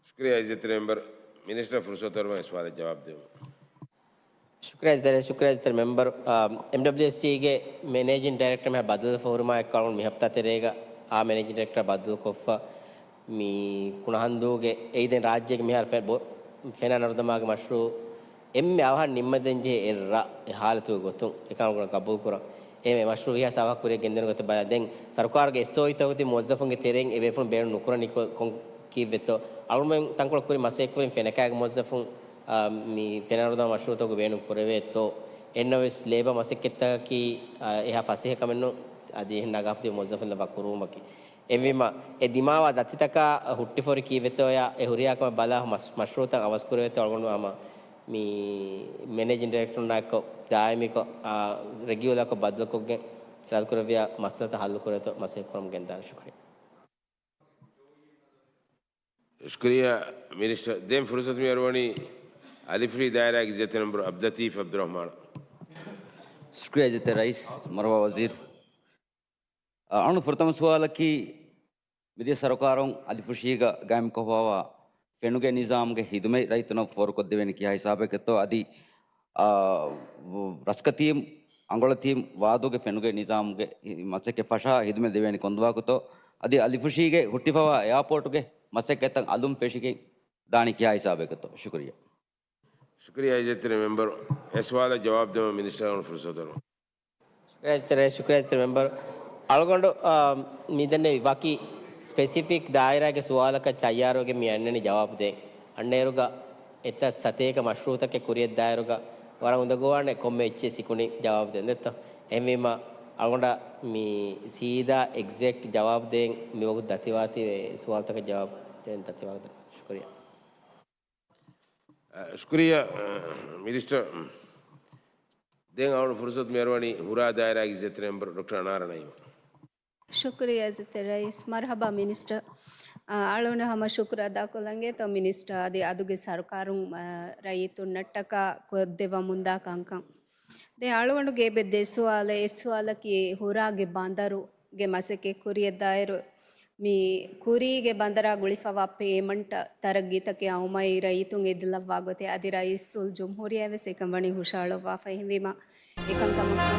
ޝުކުރިއްޔާ އިއްޒަތްތެރި މެމްބަރ. މިނިސްޓަރ ފުރުސަތު އަރުވަން އެ ސުވާލަށް ޖަވާބު ދެއްވުމަށް. ޝުކުރިއްޔާ އިއްޒަތްތެރި، ޝުކުރިއްޔާ އިއްޒަތްތެރި މެމްބަރ. އާ، އެމްޑަބްލިއުއެސްސީގެ މެނޭޖިން ޑައިރެކްޓަރ މިހާރު ބަދަލުވެފަ ހުރުމާ އެއްކޮށް އަޅުގަނޑު މި ހަފްތާ ތެރޭގަ އާ މެނޭޖިން ޑައިރެކްޓަރ ބަދަލުކޮށްފަ. މި ކުނަހަނދޫގެ އެއީ ދެން ރާއްޖޭގެ މިހާރު ފެ-، ބޮ-، ފެނާ ނަރުދަމާގެ މަޝްރޫޢު އެންމެ އަވަހަށް ނިންމަންދެން ޖެހޭ އެއް ރަށް އެ ހާލަތުގެ ގޮތުން އެކަމަކު ގަބޫލުކުރަން. އެހެންވެ މަޝްރޫޢު ވީހާވެސް އަވަހަށް ކުރިއަށް ގެންދެވުނު ގޮތަށް ބަލާ. ދެން ސަރުކާރުގެ އެސްއޯއީތަކުގެ މުވައްޒަފުންގެ ތެރެއިން އެ ބޭފުޅުން ބޭނުން ނުކުރަނީ ކޮ-، ކޮން ކީއްވެތޯ؟ އަޅުގަނޑުމެން ތަންކޮޅެއް ކުރި މަސައްކަތް ކުރިން ފެނަކާގެ މުވައްޒަފުން، އާ، މި ފެނާ ނަރުދަމާ މަޝްރޫޢުތަކުގެ ބޭނުން ކުރެވޭތޯ؟ އެހެންނަމަވެސް ލޭބަ މަސައްކަތްތަކަކީ، އާ، އެހާ ފަސޭހަ ކަމެއް ނޫން. އަދި އެހެން ނަގާފަ ތިބި މުވައްޒަފުން ލައްވާ ކުރުވުމަކީ. އެހެންވީމަ، އެ ދިމާވާ ދަތިތަކާ ހުއްޓިފޯރި ކީއްވެތޯޔާ، އެ ހުރިހާ ކަމެއް ބަލާ މަސް-، މަޝްރޫޢުތައް އަވަސް ކުރެވޭތޯ އަޅުގަނޑު ހަމަ މި މެނޭޖިން ޑައިރެކްޓަރުންނާ އެއްކޮށް ދާއިމީކޮށް، އާ، ރެގިއުލަރކޮށް ބަދަލުކޮށްގެން އިރާދަކުރެއްވިޔާ މައްސަލަތައް ހައްލުކުރޭތޯ މަސައްކަތް ކުރަމުން ގެންދާނެ. ޝުކުރިއްޔާ. ޝުކުރިއްޔާ މިނިސްޓަރ. ދެން ފުރުސަތު މިއަރުވަނީ އަލިފްރީ ދާއިރާގެ އިއްޒަތްތެރި މެމްބަރ އަބްދުލްލަތީފް އަބްދުއްރަޙްމާނަށް. ޝުކުރިއްޔާ އިއްޒަތްތެރި ރައީސް. މަރުޙަބާ ވަޒީރު. އަ، އަޅުގަނޑު ފުރަތަމަ ސުވާލަކީ، މިދިޔަ ސަރުކާރުން އަލިފުށީގަ ގާއިމްކޮށްފައިވާ ފެނުގެ ނިޒާމުގެ ހިދުމަތް ރައްޔިތުންނަށް ފޯރުކޮށްދެވޭނީ ކިހާ ހިސާބެއްގެތޯ؟ އަދި، އާ، ރަސްކަތީމް، އަނގޮޅަތީމް ވާދޫގެ ފެނުގެ ނިޒާމުގެ މަސައްކަތް ފަށާ ހިދުމަތް ދެވޭނީ ކޮންދުވަހަކުތޯ؟ އަދި އަލިފުށީގެ ހުއްޓިފައިވާ އެއާޕޯޓުގެ މަސައްކަތްތައް އަލުން ފެށިގެން ދާނީ ކިހާ ހިސާބެއްގެތޯ؟ ޝުކުރިއްޔާ. ޝުކުރިއްޔާ އިއްޒަތްތެރި މެމްބަރު. އެ ސުވާލަށް ޖަވާބު ދެވުމަށް މިނިސްޓަރ އަޅުގަނޑު ފުރުސަތު ދެއްވަމުން. ޝުކުރިއްޔާ އިއްޒަތްތެރި، ޝުކުރިއްޔާ އިއްޒަތްތެރި މެމްބަރު. އަޅުގަނޑު، އާ، މި ދެންނެވި ވަކި ސްޕެސިފިކް ދާއިރާގެ ސުވާލަކަށް ތައްޔާރުވެގެން މި އަންނަނީ ޖަވާބު ދޭން. އަންނައިރުގަ އެތައް ސަތޭކަ މަޝްރޫޢުތަކެއް ކުރިއަށްދާއިރުގަ ވަރަށް އުނދަގޫވާނެ ކޮންމެ އެއްޗެއް ސިކުނޑި ޖަވާބު ދޭން ދެއްތޯ. އެހެންވީމަ، އަޅުގަނޑަށް މި ސީދާ އެގްޒެކްޓް ޖަވާބު ދޭން މިވަގުތު ދަތިވާތީވެ ސުވާލުތަކަށް ޖަވާބު ދޭން ދަތިވާގަތަން. ޝުކުރިއްޔާ. އަ، ޝުކުރިއްޔާ، އަ، މިނިސްޓަރ. ދެން އަޅުގަނޑު ފުރުސަތު މިއަރުވަނީ ހުރާ ދާއިރާގެ އިއްޒަތްތެރި މެމްބަރު ޑޮކްޓަރ އަނާރާ ނައީމަށް. ޝުކުރިއްޔާ އިއްޒަތްތެރި ރައީސް. މަރުޙަބާ މިނިސްޓަރ. އަ، އަޅުގަނޑު ހަމަ ޝުކުރު އަދާކޮށްލަން އެދޭތޯ މިނިސްޓަރ އަދި އަދުގެ ސަރުކާރުން، އަ، ރައްޔިތުންނަށްޓަކާ ކޮށްދެއްވަމުންދާ ކަންކަން. ދެން އަޅުގަނޑުގެ އެބަ ދެ ސުވާލެއް. އެއް ސުވާލަކީ ހުރާގެ ބަނދަރުގެ މަސައްކަތް ކުރިއަށްދާއިރު މި ކުރީގެ ބަނދަރާ ގުޅިފަވާ ޕޭމަންޓް ތަރައްގީތަކެއް އައުމަށް ރައްޔިތުން އެދިލައްވާ ގޮތެއް އަދި ރައީސުލްޖުމްހޫރިއްޔާ ވެސް އެކަން ވަނީ ހުށަހަޅުއްވާފަ. އެހެންވީމަ، އެކަންކަމަކީ.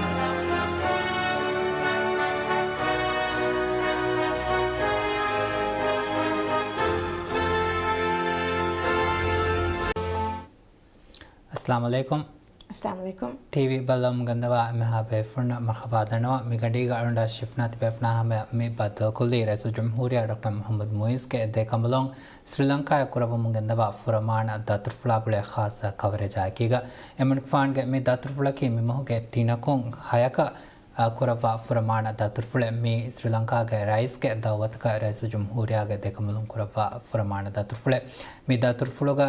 އައްސަލާމު ޢަލައިކުމް. އައްސަލާމު ޢަލައިކުމް. ޓީވީ ބައްލަވަމުން ގެންދަވާ އެންމެހާ ބޭފުޅުންނަށް މަރުޙަބާ ދަންނަވަން. މި ގަޑީގަ އަޅުގަނޑާ ޝިފްނާ ތިބޭފުޅުންނާ ހަމަޔަށް މި ބައްދަލުކޮށްލީ ރައީސުލްޖުމްހޫރިއްޔާ ޑޮކްޓަރ މުޙައްމަދު މުޢިއްޒުގެ ދެކަނބަލުން ސްރީލަންކާއަށް ކުރައްވަމުން ގެންދަވާ ފުރަމާނަ ދަތުރުފުޅާ ގުޅޭ ޚާއްޞަ ކަވަރޭޖާއެކީގަ. އެމަނިކުފާނުގެ މި ދަތުރުފުޅަކީ މި މަހުގެ ތިނަކުން ހަޔަކަށް އާ، ކުރައްވާ ފުރަމާނަ ދަތުރުފުޅެއް. މީ ސްރީލަންކާގެ ރައީސްގެ ދައުވަތަކަށް ރައީސުލްޖުމްހޫރިއްޔާގެ ދެކަނބަލުން ކުރައްވާ ފުރަމާނަ ދަތުރުފުޅެއް. މި ދަތުރުފުޅުގަ